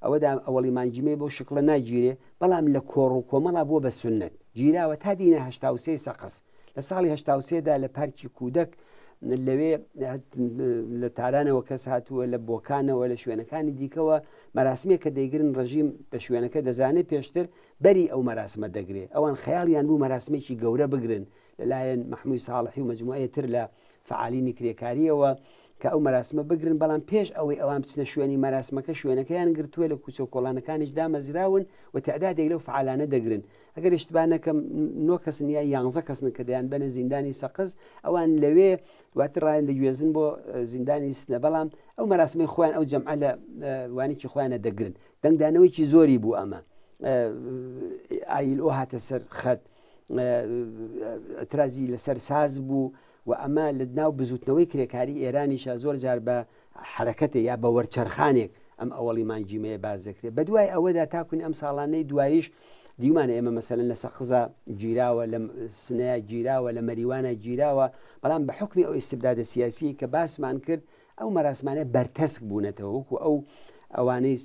ئەوەدا ئەوەڵی مانگی مەی بەو شکڵە ناگیرێ، بەڵام لە کۆڕ و کۆمەڵا بووە بە سوننەت. گیراوە تا دینە 83 سەقز. لە ساڵی 83 دا لە پارکی کودەک لەوێ لە تارانەوە کەس هاتووە لە بۆکانەوە لە شوێنەکانی دیکەوە مەراسمێک کە دەیگرن ڕژیم بە شوێنەکە دەزانێت پێشتر بەری ئەو مەراسمە دەگرێ ئەوان خەیاڵیان بوو مەراسمێکی گەورە بگرن لەلایەن مەحموی ساڵحی و مەجموعەیە تر لە فەعالینی کرێکارییەوە کە ئەو مەراسمە بگرن بەڵام پێش ئەوەی ئەوان بچنە شوێنی مەراسمەکە شوێنەکەیان گرتووە لە کوچە و کۆڵانەکانیش دامەزراون و تعدادێک لەو فعالانە دەگرن ئەگەر اشتباه نەکەم نۆ کەسن یا یانزە کەسن کە دەیان بەنە زیندانی سەقز ئەوان لەوێ دواتر ڕایان دەگوێزن بۆ زیندانی سنە بەڵام ئەو مەراسمەی خۆیان ئەو جەمعە لە وانێکی خۆیانە دەگرن دەنگدانەوەیکی زۆری بوو ئەمە ئایل ئۆ هاتە سەر خەت ئەترازی لەسەر ساز بوو و ئەمە لە ناو بزوتنەوەی کرێکاری ئێرانیشا زۆر جار بە حەرەکەتێ یا بە وەرچەرخانێک ئەم ئەوەڵی مانگی مەیە باس دەکرێت. بە دوای ئەوەدا تاکوین ئەم ساڵانەی دواییش دیومانە ئێمە مەسەلەن لە سەقزا گیراوە، لە سنەیا گیراوە، لە مەریوانە گیراوە، بەڵام بە حوکمی ئەو ئیستبدادە سیاسیەی کە باسمان کرد ئەو مەراسمانە بەرتەسک بوونەتەوە وەکو ئەو ئەوانەی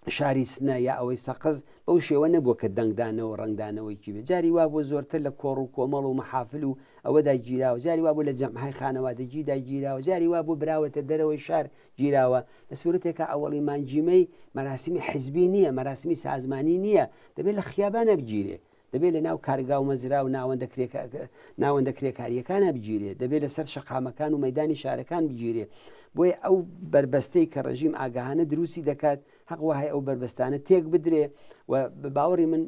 شاری سنە یا ئەوەی سەقز بەو شێوە نەبووە کە دەنگدانەوە و ڕەنگدانەوەیکی بێ. جاری وا بووە زۆرتر لە کۆڕ و کۆمەڵ و مەحافل و ئەوەدا گیراوە، جاری وا بووە لە جەمعهای خانەوادەگیدا گیراوە، جاری وا بووە براوەتە دەرەوەی شار گیراوە. لە سوورەتێکا ئەوەڵی مانگی مەی مەراسیمی حیزبی نییە، مەراسیمی سازمانی نییە، دەبێ لە خیابانا بگیرێ. دەبێت لە ناو کارگا و مەزرا و ناوەندە ناوەندە کرێکارییەکانە بگیرێ، دەبێت لەسەر شەقامەکان و مەیدانی شارەکان بگیرێ. بۆیە ئەو بەربەستەی کە ڕێژیم ئاگاهانە دروستی دەکات، هەق وایە ئەو بەربەستانە تێک بدرێ و بە باوەڕی من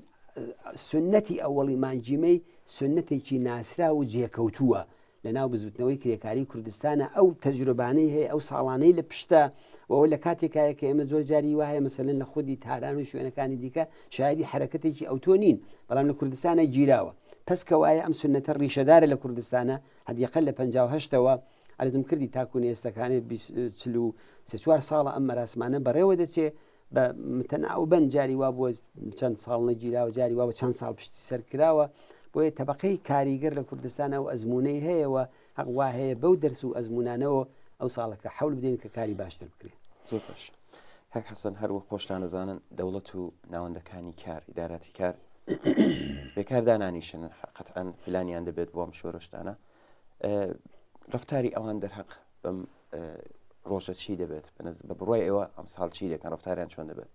سوننەتی ئەوەڵی مانگی مەی سوننەتێکی ناسراو و جێکەوتووە. لە ناو بزوتنەوەی کرێکاری کوردستانە ئەو تەجروبانەی هەیە ئەو ساڵانەی لە پشتە و ئەوە لە کاتێکایە کە ئێمە زۆر جاری وا هەیە مەسەلەن لە خودی تاران و شوێنەکانی دیکە شایدی حەرەکەتێکی ئەوتۆ نین بەڵام لە کوردستانە گیراوە پس کەوایە ئەم سوننەتە ڕیشەدارە لە کوردستانە حەدیقە لە 58ەوە عەرزم کردی تاکوون ئێستەکانێ 44 ساڵە ئەم مەراسمانە بەڕێوە دەچێ بە متەناوبەن جاری وا بووە چەند ساڵ نەگیراوە جاری وا بووە چەند ساڵ پشتی سەر کراوە بۆیە تەبقەی کاریگەر لە کوردستان ئەو ئەزمونەی هەیە و حەق وا هەیە بەو دەرس و ئەزمونانەوە ئەو ساڵەکە حەول بدەین کە کاری باشتر بکرێت. زۆر باش کاک حەسەن هەر وەک خۆشتان ئەزانن دەوڵەت و ناوەندەکانی کار ئیداراتی کار بێکار دانانیشن قەتعەن پلانیان دەبێت بۆ ئەم شۆرشتانە ڕفتاری ئەوان دەرهەق بەم ڕۆژە چی دەبێت بە بڕای ئێوە ئەمساڵ چی دەکەن ڕفتاریان چۆن دەبێت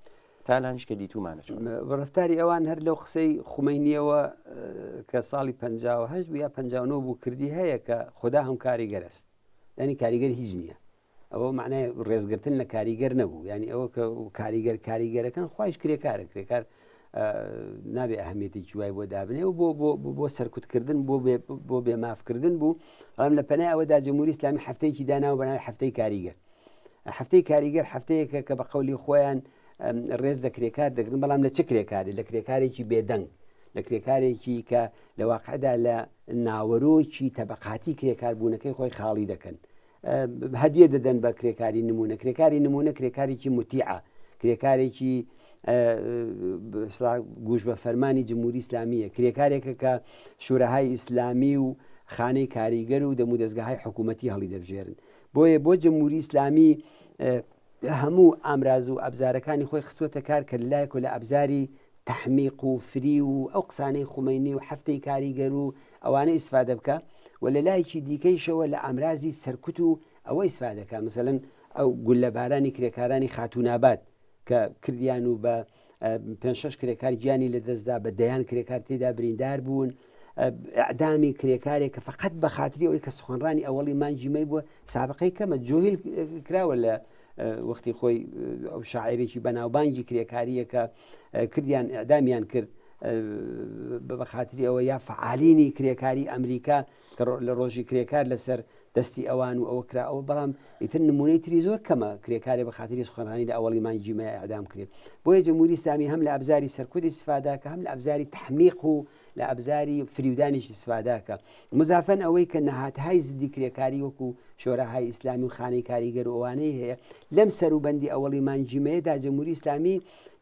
تا لانیش کە دیتومانە چۆن ڕفتاری ئەوان هەر لەو قسەی خومەینیەوە کە ساڵی 1950 بوو یا 59 بوو کردی هەیە کە خدا هەم کاریگەرست ینی کاریگەر هیچ نییە ئەوە معنای ڕێزگرتن لە کاریگەر نەبوو ینی ئەوە کە کاریگەر کاریگەرەکان خۆش کرێکارە کرێکار نابێ ئەهمیەتێکی وای بۆ دابنێ و بۆ بۆ بۆ سەرکوتکردن بۆ بۆ بێمافکردن بوو بەڵام لە پەنای ئەوەدا جمهوری ئیسلامی هەفتەیەکی داناوە بە ناوی هەفتەی کاریگەر هەفتەی کاریگەر هەفتەیەکە کە بە قەولی خۆیان ڕێز لە کرێکار دەگرن بەڵام لە چ کرێکاری لە کرێکارێکی بێدەنگ لە کرێکارێکی کە لە واقعدا لە ناوەرۆکی تەبقاتی کرێکاربوونەکەی خۆی خاڵی دەکەن هەدیە دەدەن بە کرێکاری نمونە کرێکاری نمونە کرێکارێکی متیعە کرێکارێکی گوش بە فەرمانی جمهوری ئیسلامیە کرێکارێکە کە شورەهای ئیسلامی و خانەی کاریگەر و دەمودەزگاهای حکوومەتی هەڵی دەبژێرن بۆیە بۆ جمهوری ئیسلامی هەموو ئامراز و ئەبزارەکانی خۆی خستووەتە کار کە لەلایەک و لە ئەبزاری تەحمیق و فریو و ئەو قسانەی خومەینی و هەفتەی کاریگەر و ئەوانە ئیسفادە بکا و لە لایەکی دیکەیشەوە لە ئامرازی سەرکوت و ئەوە ئیسفادە کا مەسەلەن. ئەو گوللەبارانی کرێکارانی خاتووناباد کە کردیان و بە پێنج شەش کرێکار گیانی لەدەستدا بە دەیان کرێکار تێدا بریندار بوون ئەعدامی کرێکارێک کە فقط بە خاتری ئەوەی کە سخۆنرانی ئەوەڵی مانگی مەی بووە سابقەی کەمە جۆهیل کراوە لە وەختی خۆی ئەو شاعێرێکی بەناوبانگی کرێکاریەکە کردیان ئەعدامیان کرد بە خاتری ئەوە یا فعالینی کرێکاری ئەمریکا کە لە ڕۆژی کرێکار لەسەر دەستی ئەوان و ئەوە کرا ئەوە بەڵام ئیتر نمونەی تری زۆر کەمە کرێکارێ بە خاتری سوخەنڕانی لە ئەوەڵی مانگی مەیە ئەعدام کرێ بۆیە جمهوری ئیسلامی هەم لە ئەبزاری سەرکوت ئیستفادە کە هەم لە ئەبزاری تەحمیق و لە ئەبزاری فریودانیش ئیستفادە کە مزافەن ئەوەی کە نەهاتهای زدی کرێکاری وەکو شۆراهای ئیسلامی و خانەی کاریگەر و ئەوانەی هەیە لەم سەروبەندی ئەوەڵی مانگی مەیەدا جمهوری ئیسلامی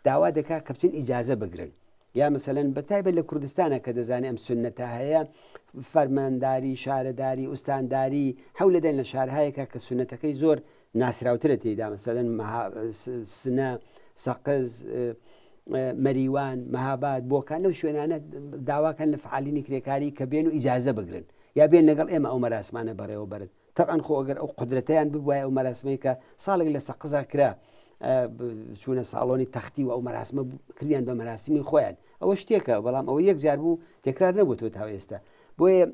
داوا دەکا کە بچن ئیجازە بگرن یا مەسەلەن بە تایبەت لە کوردستانە کە دەزانێ ئەم سوننەتە هەیە فەرمانداری شارەداری ئوستانداری حەول دەدەن لە شارهایەکە کە سوننەتەکەی زۆر ناسراوترە تێیدا مەسەلەن سنە سەقز مەریوان مەهاباد بۆکان لەو شوێنانە داواکەن لە فعالینی کرێکاری کە بێن و ئیجازە بگرن یا بێن لەگەڵ ئێمە ئەو مەراسمانە بەڕێوە بەرن تەبعەن خۆ ئەگەر ئەو قودرەتەیان ببوایە ئەو مەراسمەی کە ساڵێک لە سەقزا کرا چوونە ساڵۆنی تەختی و ئەو مەراسمە کردیان بە مەراسمی خۆیان ئەوە شتێکە بەڵام ئەوە یەک جار بوو تێکرار نەبووەوە تا ئێستا بۆیە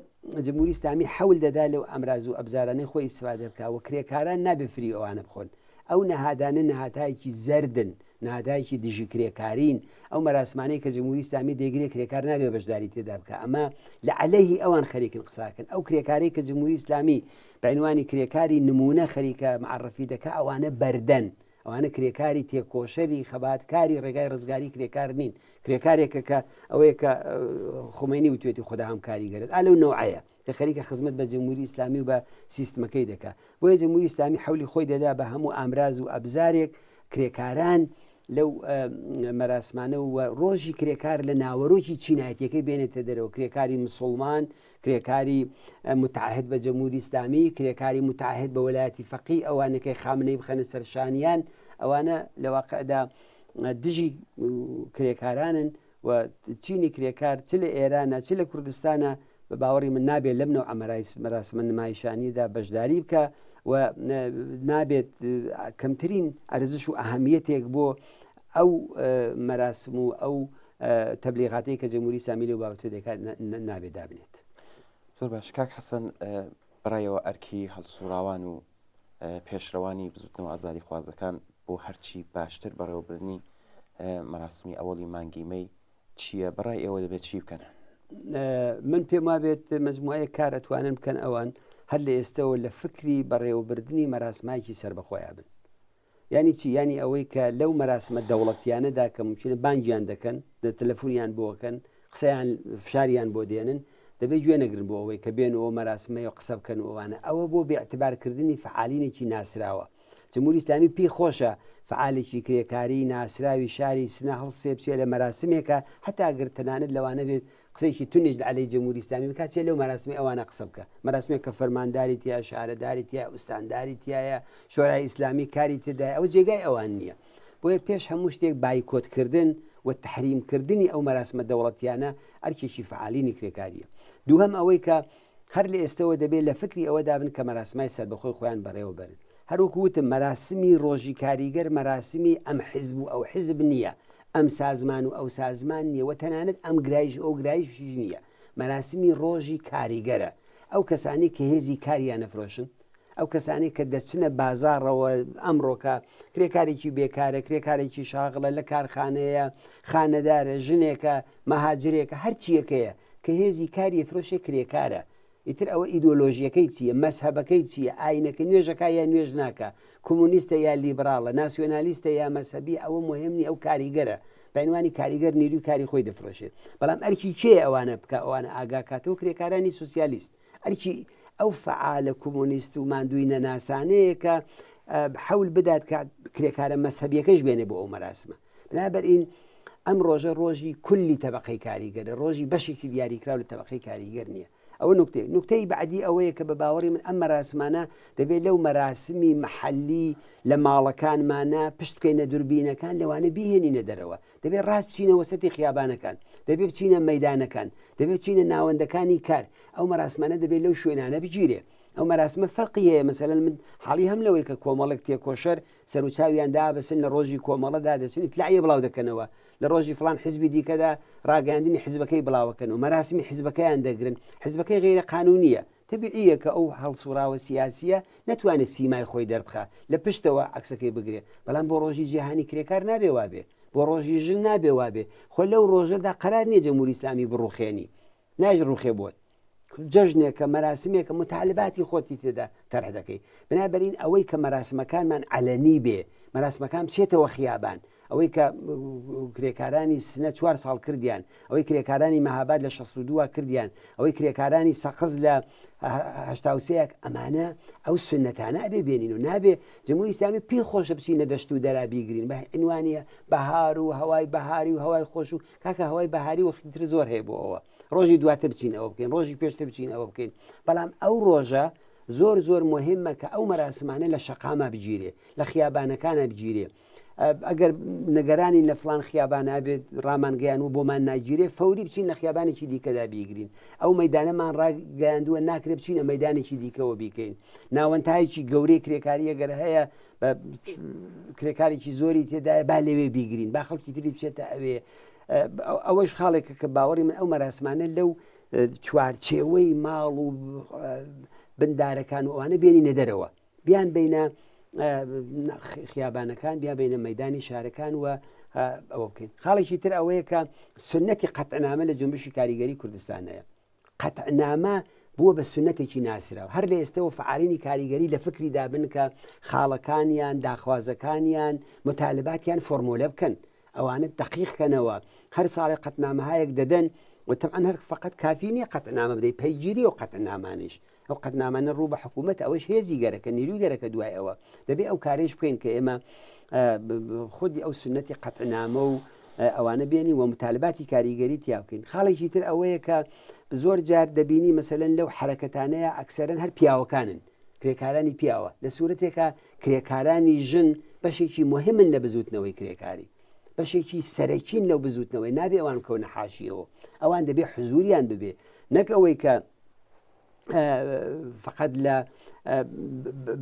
جمهوری ئیسلامی حەول دەدا لەو ئامراز و ئەبزارانەی خۆی ئیستفادە بکە و کرێکاران نابێ فری ئەوانە بخۆن ئەو نەهادانە نەهاتایەکی زەردن نادایکی دژی کرێکارین، ئەو مەراسمانەی کە جمهوری ئیسلامی دەیگرێ کرێکار نابێ بەشداری تێدا بکا، ئەمە لە عەلەیهی ئەوان خەریکن قساکەن، ئەو کرێکارەی کە جمهوری ئیسلامی بە عینوانی کرێکاری نموونە خەریکە معەڕفی دەکا ئەوانە بەردەن، ئەوانە کرێکاری تێکۆشەری خەباتکاری ڕێگای ڕزگاری کرێکار نین، کرێکارێکە کە ئەوەیە کە خومەینی وتوێتی خودا هەم کاریگەرێت ئا لەو نەوعەیە. کە خەریکە خزمەت بە جمهوری ئیسلامی و بە سیستمەکەی دەکا بۆیە جمهوری ئیسلامی حەولی خۆی دەدا بە هەموو ئامراز و ئەبزارێک کرێکاران لەو مەراسمانە و ڕۆژی کرێکار لە ناوەرۆکی چینایەتەکەی بێنێتە دەرەوە کرێکاری مسلمان کرێکاری متعهد بە جمهوری ئیسلامی کرێکاری متعهد بە وەلایەتی فەقی ئەوانەکەی خامنەی بخەنە سەرشانیان ئەوانە لە واقعدا دژی کرێکارانن و چینی کرێکار چ لە ئێرانە چ لە کوردستانە بە باوەڕی من نابێت لەم نەوعە مەراسمە نمایشانیدا بەشداری بکە و نابێت کەمترین ئەرزش و ئەهمیەتێک بۆ ئەو مەراسم و ئەو تەبلیغاتەی کە جمهوری ئیسلامی لەو بابەتە دەکات نابێت دابنێت. زۆر باش کاک حەسەن بەڕایەوە ئەرکی هەڵسوڕاوان و پێشڕەوانی بزوتنەوە ئازادیخوازەکان بۆ هەرچی باشتر بەڕێوەبردنی مەراسمی ئەوەڵی مانگی مەی چییە؟ بەڕای ئێوە دەبێت چی بکەن؟ من پێم وابێت مجموعەیە کار ئەتوانن بکەن ئەوان هەر لە ئێستەوە لە فکری بەڕێوەبردنی مەراسمایکی سەربەخۆیان بن یانی چی؟ یانی ئەوەی کە لەو مەراسمە دەوڵەتیانەدا کە مومکینە بانگیان دەکەن، تەلەفونیان بۆ ئەکەن، قسەیان فشاریان بۆ دێنن، دەبێ گوێ نەگرن بۆ ئەوەی کە بێن و ئەو مەراسمەیە قسە بکەن و ئەوانە. ئەوە بۆ بێ ئیعتبارکردنی فەعالینێکی ناسراوە. جمهوری ئیسلامی پێی خۆشە فەعالێکی کرێکاری ناسراوی شاری سنە هەڵسێ بچێ لە مەراسمێکا هەتا گەر تەنانەت لەوانە بێت قسەیەکی توندیش لە عەلەی جمهوری ئیسلامی بکات چێ لەو مەراسمی ئەوانە قسە بکە مەراسمێک کە فەرمانداری تیا شارەداری تیا ئوستانداری تایە شۆرای ئیسلامی کاری تێدایە ئەوە جێگای ئەوان نییە بۆیە پێش هەموو شتێک بایکۆتکردن و تحریمکردنی ئەو مەراسمە دەوڵەتیانە ئەرکێکی فعالینی کرێکاریە دووهەم ئەوەی کە هەر لە ئێستەوە دەبێت لە فکری ئەوەدا بن کە مەراسمای سەربەخۆی خۆیان بەڕێوە بەرن. هەروەکو وتم مەراسمی ڕۆژی کاریگەر مەراسمی ئەم حیزب و ئەو حیزب نییە، ئەم سازمان و ئەو سازمان نییە و تەنانەت ئەم گرایش و ئەو گرایشیش نییە. مەراسمی ڕۆژی کاریگەرە. ئەو کەسانەی کە هێزی کاریان ئەفرۆشن، ئەو کەسانەی کە دەچنە بازاڕەوە ئەمڕۆکە کرێکارێکی بێکارە، کرێکارێکی شاغڵە، لە کارخانەیە، خانەدارە، ژنێکە، مەهاجرێکە، هەرچییەکەیە، کە هێزی کاری ئەفرۆشێ کرێکارە ئیتر ئەوە ئیدۆلۆژیەکەی چییە مەزهەبەکەی چییە ئاینەکە نوێژەکە یا نوێژ ناکە کۆمۆنیستە یا لیبراڵە ناسیۆنالیستە یا مەزهەبی ئەوە مهم نیە ئەو کاریگەرە بەعنوانی کاریگەر نیروی کاری خۆی دەفرۆشێت بەڵام ئەرکی کێ ئەوانە بکە ئەوانە ئاگاکاتەوە کرێکارانی سوسیالیست ئەرکی ئەو فەعالە کۆمۆنیست و ماندووی نەناسانەیە کە حەول بدات کە کرێکارە مەزهەبیەکەش بێنێ بۆ ئەو مەراسمە بنابەرین ئەم ڕۆژە ڕۆژی کولی تەبقەی کاریگەرە ڕۆژی بەشێکی دیاریکراو لە تەبقەی کاریگەر نییە ئەوە نکتەیە نکتەی بعدی ئەوەیە کە بە باوەڕی من ئەم مەراسمانە دەبێت لەو مەراسمی محەلی لە ماڵەکانمانە پشت بکەینە دوربینەکان لەوانە بیهێنینە دەرەوە دەبێت ڕاست بچینە وەسەتی خیابانەکان دەبێت بچینە مەدانەکان دەبێت بچینە ناوەندەکانی کار ئەو مەراسمانە دەبێت لەو شوێنانە بگیرێ. ئەو مەراسمە فەرقی هەیە مەسەلەن من حاڵی هەم لەوەی کە کۆمەڵێک تێکۆشەر سەروچاویان دابەسن لە ڕۆژی کۆمەڵەدا دەچن ئیتلاعیە بڵاو دەکەنەوە لە ڕۆژی فڵان حزبی دیکەدا ڕاگەیاندنی حزبەکەی بڵاوەکەن و مەراسمی حزبەکەیان دەگرن حزبەکەی غیرە قانونیە تەبیعیە کە ئەو هەڵسوڕاوە سیاسیە نەتوانێت سیمای خۆی دەربخا لە پشتەوە عەکسەکەی بگرێ بەڵام بۆ ڕۆژی جیهانی کرێکار نابێ وابێ بۆ ڕۆژی ژن نابێ وابێ خۆ لەو ڕۆژەدا قەرار نییە جمهوری ئیسلامی بڕوخێنی ناش ڕوخێ بۆت جەژنێکە مەراسمێکە متالباتی خۆتی تێدا تەرح دەکەی بنابەرین ئەوەی کە مەراسمەکانمان عەلەنی بێ مەراسمەکان بچێتەوە خیابان ئەوەی کە کرێکارانی سنە چوار ساڵ کردیان ئەوەی کرێکارانی مەهاباد لە 62 کردیان ئەوەی کرێکارانی سەقز لە هەشتاوسەیەک ئەمانە ئەو سنەتانە ئەبێ بێنین و نابێ جمهوری ئیسلامی پێی خۆشە بچینە دەشت و دەرا بیگرین بە عنوانیە بەهار و هەوای بەهاری و هەوای خۆش و کاکە هەوای بەهاری وەختی تر زۆر هەیە بۆ ئەوە ڕۆژی دواتر بچین ئەوە بکەین ڕۆژی پێشتر بچین ئەوە بکەین بەڵام ئەو ڕۆژە زۆر زۆر مهمە کە ئەو مەراسمانە لە شەقاما بگیرێ لە خیابانەکانە بگیرێ ئەگەر نگەرانین لە فلان خیابانە بێت ڕامانگەیان و بۆمان ناگیرێ فەوری بچین لە خیابانێکی دیکەدا بیگرین ئەو مەدانەمان ڕاگەیاندووە ناکرێ بچینە مەدانێکی دیکەوە بیکەین ناوەندایەکی گەورەی کرێکاری ئەگەر هەیە کرێکارێکی زۆری تێدایە با لەوێ بیگرین با خەڵکی تری بچێتە ئەوێ ئەوەش خاڵێکە کە باوەڕی من ئەو مەراسمانە لەو چوارچێوەی ماڵ و بندارەکان و ئەوانە بێنینە دەرەوە بیان بینە خیابانەکان بیان بینە مەدانی شارەکان و ئەوە بکەین خاڵێکی تر ئەوەیە کە سنەتی قەتعنامە لە جنبشی کاریگەری کوردستانەیە قەتعنامە بووە بە سونەتێکی ناسراو هەر لە ئێستەوە فەعالینی کاریگەری لە فکری دابن کە خاڵەکانیان داخوازەکانیان متالباتیان فۆرمۆلە بکەن ئەوانە دەقیق کەنەوە هەر ساڵێ قەتنامەهایەک دەدەن و تەبعەن هەر فقط کافی نییە قەتنامە بدەی پەیگیری و قەتنامانیش ئەو قەتنامانە ڕوو بە حکوومەت ئەوەش هێزی گەرەکە نیروی گەرەکە دوای ئەوە دەبێ ئەو کارێش بکەین کە ئێمە خودی ئەو سنەتی قەتنامە و ئەوانە بێنین و متالباتی کاریگەری تیا بکەین خاڵێکی تر ئەوەیە کە زۆر جار دەبینی مەسەلەن لەو حرەکەتانەیە ئەکسەرەن هەر پیاوەکانن کرێکارانی پیاوە لە سوورەتێکە کرێکارانی ژن بەشێکی مهمن لە بزوتنەوەی کرێکاری بەشێکی سەرەکین لەو بزوتنەوەی نابێ ئەوان کەونە حاشیەوە ئەوان دەبێ حزوریان ببێ نەک ئەوەی کە فقط لە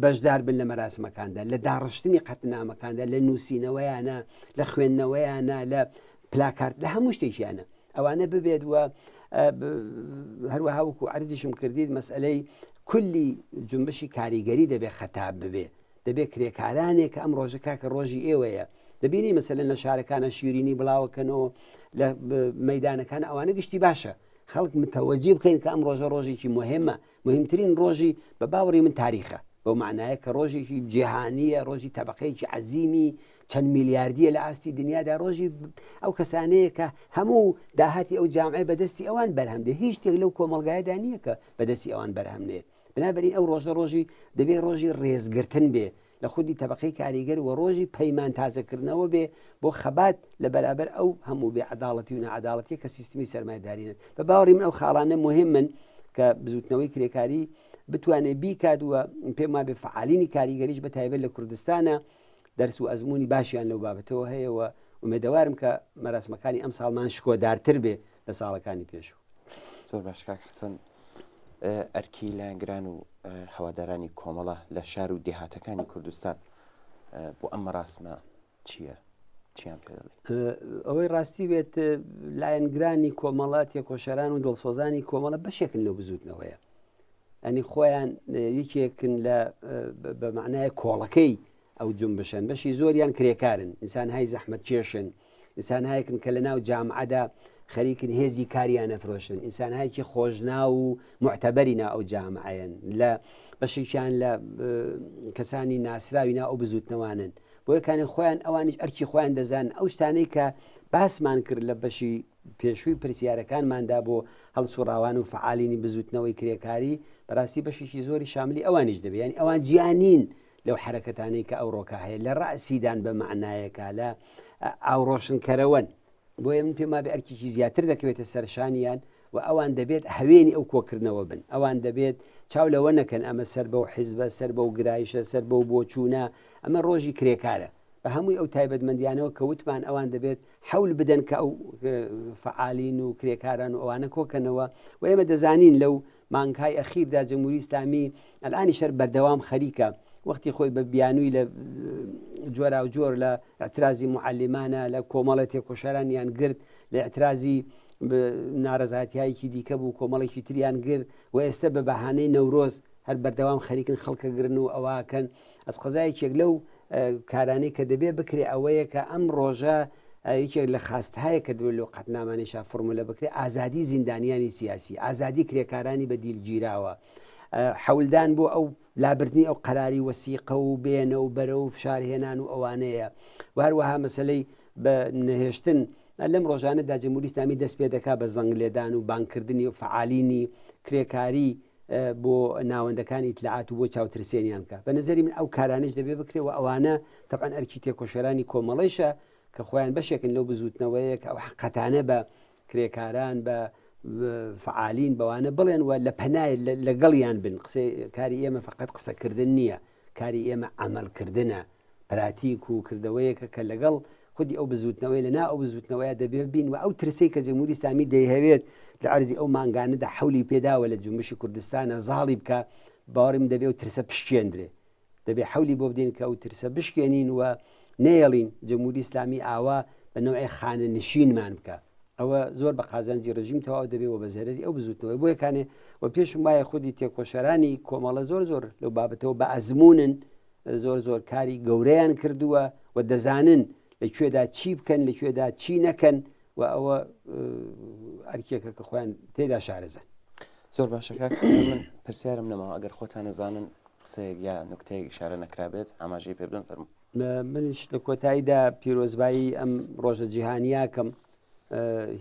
بەشدار بن لە مەراسمەکاندا لە داڕشتنی قەتنامەکاندا لە نووسینەوەیانە لە خوێندنەوەیانە لە پلاکارت لە هەموو شتێکیانە ئەوانە ببێت و هەروەها وەکو عەرزیشم کردیت مەسئلەی کولی جنبشی کاریگەری دەبێت خەتاب ببێ دەبێت کرێکارانێک کە ئەم ڕۆژە کاکە ڕۆژی ئێوەیە دەبینی مەسەلەن لە شارەکانە شیرینی بڵاوەکەنەوە لە مەدانەکان ئەوانە گشتی باشە خەڵک متەوەجی بکەین کە ئەم ڕۆژە ڕۆژێکی مهمە مهمترین ڕۆژی بە باوەڕی من تاریخە بەو معنایە کە ڕۆژێکی جیهانیە ڕۆژی تەبقەیەکی عەزیمی چەند میلیاردیە لە ئاستی دنیادا ڕۆژی ئەو کەسانەیە کە هەموو داهاتی ئەو جامعەی بەدەستی ئەوان بەرهەم دێ هیچ شتێک لەو کۆمەڵگایەدا نییە کە بەدەستی ئەوان بەرهەم نێت بنابەرین ئەو ڕۆژە ڕۆژی دەبێ ڕۆژی ڕێزگرتن بێ لە خودی تەبقەی کاریگەر و ڕۆژی پەیمان تازەکردنەوە بێ بۆ خەبات لە بەرابەر ئەو هەموو بێ عەداڵەتی و ناعەداڵەتیە کە سیستمی سەرمایەدارینە بە باوەڕی من ئەو خاڵانە مهمن کە بزوتنەوەی کرێکاری بتوانێت بیکات و پێم وابێ فعالینی کاریگەریش بە تایبەت لە کوردستانە دەرس و ئەزمموی باشیان لەو بابەتەوە هەیە و ئومێدەوارم کە مەراسمەکانی ئەم ساڵمان شکۆدارتر بێ لە ساڵەکانی پێشوو. زۆر باش کاک حەسەن ئەرکی لایەنگران و هەوادارانی کۆمەڵە لە شار و دێهاتەکانی کوردستان بۆ ئەم مەراسمە چییە؟ چیان پێ دەڵێ؟ ئەوەی ڕاستی بێت لایەنگرانی کۆمەڵە تێکۆشەران و دڵسۆزانی کۆمەڵە بەشێکن لەو بزوتنەوەیە ئەنی خۆیان یەکێکن لە بە معنای کۆڵەکەی ئەو جونبشەن بەشی زۆریان کرێکارن ئینسانهای زەحمەتکێشن ئینسانهایەکن کە لەناو جامعەدا خەریکن هێزی کاریان ئەفرۆشن ئینسانهایەکی خۆشناو و موعتەبەری ناو ئەو جامعەیەن لە بەشێکیان لە کەسانی ناسراوی ناو ئەو بزوتنەوانن بۆیە کانی خۆیان ئەوانیش ئەرکی خۆیان دەزانن ئەو شتانەی کە باسمان کرد لە بەشی پێشووی پرسیارەکانماندا بۆ هەڵسوڕاوان و فعالینی بزوتنەوەی کرێکاری بەڕاستی بەشێکی زۆری شاملی ئەوانیش دەبێت یانی ئەوان جیا نین لەو حەرەکەتانەی کە ئەوڕۆکە هەیە لە ڕەئسیدان بە مەعنایەکە لە ئاوڕۆشنکەرەوەن بۆیە من پێم وابێ ئەرکێکی زیاتر دەکەوێتە سەرشانیان و ئەوان دەبێت هەوێنی ئەو کۆکردنەوە بن ئەوان دەبێت چاو لەوە نەکەن ئەمە سەر بەو حیزبە سەر بەو گرایشە سەر بەو بۆچوونە ئەمە ڕۆژی کرێکارە بە هەمووی ئەو تایبەتمەندیانەوە کە وتمان ئەوان دەبێت حەول بدەن کە ئەو فەعالین و کرێکاران و ئەوانە کۆکەنەوە و ئێمە دەزانین لەو. مانگهای ئەخیردا جمهوری ئیسلامی ئەلئانیش هەر بەردەوام خەریکە وەختی خۆی بە بیانووی لە جۆراوجۆر لە اعترازی معلمانە لە کۆمەڵە تێکۆشەرانیان گرت لە اعترازی نارەزایەتیایەکی دیکە بوو کۆمەڵێکی تریان گرت و ئێستا بە بەهانەی نەورۆز هەر بەردەوام خەریکن خەڵکە گرن و ئەوەکەن ئەس قەزایەکێک لەو کارانەی کە دەبێ بکرێ ئەوەیە کە ئەم ڕۆژە یەکێک لە خواستهایە کە دەبێت لەو قەتنامانەیشا فورمولە بکرێ ئازادی زیندانیانی سیاسی، ئازادی کرێکارانی بە دیل گیراوە، حەولدان بۆ ئەو لابردنی ئەو قەراری وەسیقە و بێنە و بەرە و فشار هێنان و ئەوانەیە و هەروەها مەسەلەی بە نەهێشتن لەم ڕۆژانەدا جمهوری ئیسلامی دەست پێ دەکا بە زەنگ لێدان و بانگکردنی و فەعالینی کرێکاری بۆ ناوەندەکانی ئیتلاعات و بۆ چاوترسێنیان بکا. بە نەزەری من ئەو کارانەیش دەبێ بکرێ و ئەوانە تەبعەن ئەرکی تێکۆشەرانی کۆمەڵەیشە کە خۆیان بەشێکن لەو بزووتنەوەیە کە ئەو حەقەتانە بە کرێکاران بە فعالین بەوانە بڵێن و لە پەنای لەگەڵیان بن قسەی کاری ئێمە فقط قسەکردن نییە کاری ئێمە عملکردنە پراتیک و کردەوەیەکە کە لەگەڵ خودی ئەو بزووتنەوەی لە نا ئەو بزووتنەوەیە دەبێ بین و ئەو ترسەی کە جمهوری ئیسلامی دەیهەوێت لە عەرزی ئەو مانگانەدا حەولی پێداوە لە جونبشی کوردستانە زاڵی بکە باوەڕی من دەبێ ئەو ترسە پشکێندرێ دەبێ حەولی بۆ بدەین کە ئەو ترسە بشکێنین و نەیەڵین جمهوری ئیسلامی ئاوا بە نەوعێ خانەنشینمان بکە ئەوە زۆر بە قازانجی ڕژیم تەواو دەبێ و بە زەرەری ئەو بزوتنەوەی بۆیە کانێ و پێشم وایە خودی تێکۆشەرانی کۆمەڵە زۆر زۆر لەو بابەتەوە بە ئەزمونن زۆر زۆر کاری گەورەیان کردووە و دەزانن لە کوێدا چی بکەن لە کوێدا چی نەکەن و ئەوە ئەرکێکە کە خۆیان تێدا شارەزان. زۆر باشە کاک حەسەن من پرسیارم نەماوە ئەگەر خۆتان نەزانن قسەیەک یا نوکتەیەک ئیشارە نەکرابێت ئاماژەی پێ بدەن فەرموو. منیش لە کۆتاییدا پیرۆزبایی ئەم ڕۆژە جیهانیاکەم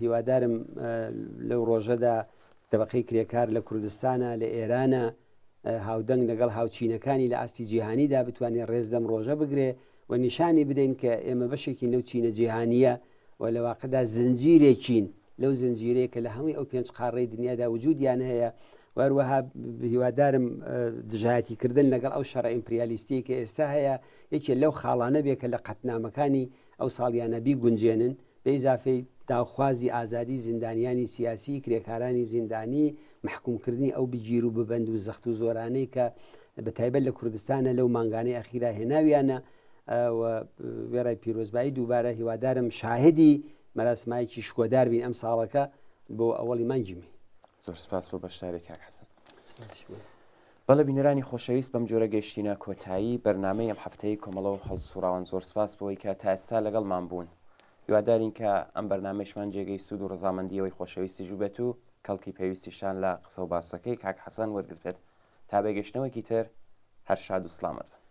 هیوادارم لەو ڕۆژەدا تەبقەی کرێکار لە کوردستانە لە ئێرانە هاودەنگ لەگەڵ هاوچینەکانی لە ئاستی جیهانیدا بتوانێت ڕێز لەم ڕۆژە بگرێ و نیشانی بدەین کە ئێمە بەشێکین لەو چینە جیهانییە و لە واقعدا زنجیرێکین لەو زنجیرەیە کە لە هەمووی ئەو پێنج قاڕەی دنیادا وجودیان هەیە و هەروەها هیوادارم دژایەتیکردن لەگەڵ ئەو شەڕە ئیمپریالیستیەی کە ئێستا هەیە یەکێ لەو خاڵانە بێ کە لە قەتنامەکانی ئەو ساڵیانە بیگونجێنن بە ئیزافەی داوخوازی ئازادی زیندانیانی سیاسی، کرێکارانی زیندانی، مەحکووم کردنی ئەو بگیر و ببەند و زەخت و زۆرانەی کە بە تایبەت لە کوردستانە لەو مانگانەی ئەخیرا هێناویانە و وێڕای پیرۆزبایی دووبارە هیوادارم شاهدی مەراسمایەکی شکۆدار بین ئەم ساڵەکە بۆ ئەوەڵی مانگی مەی. زۆر سپاس بۆ بەشداری کاک حەسەن. بەڵێ بینەرانی خۆشەویست بەم جۆرە گەیشتینە کۆتایی بەرنامەی ئەم هەفتەی کۆمەڵە و هەڵسوڕاوان زۆر سپاس بۆی کە تا ئێستا لەگەڵمان بوون هیوادارین کە ئەم بەرنامەیشمان جێگەی سوود و ڕەزامەندی ئەوەی خۆشەویستیش بووبێت و کەڵکی پێویستیشتان لە قسە و باسەکەی کاک حەسەن وەرگرتبێت تا بێگەشتنەوەکی تر هەر شاد و سڵامەت بن.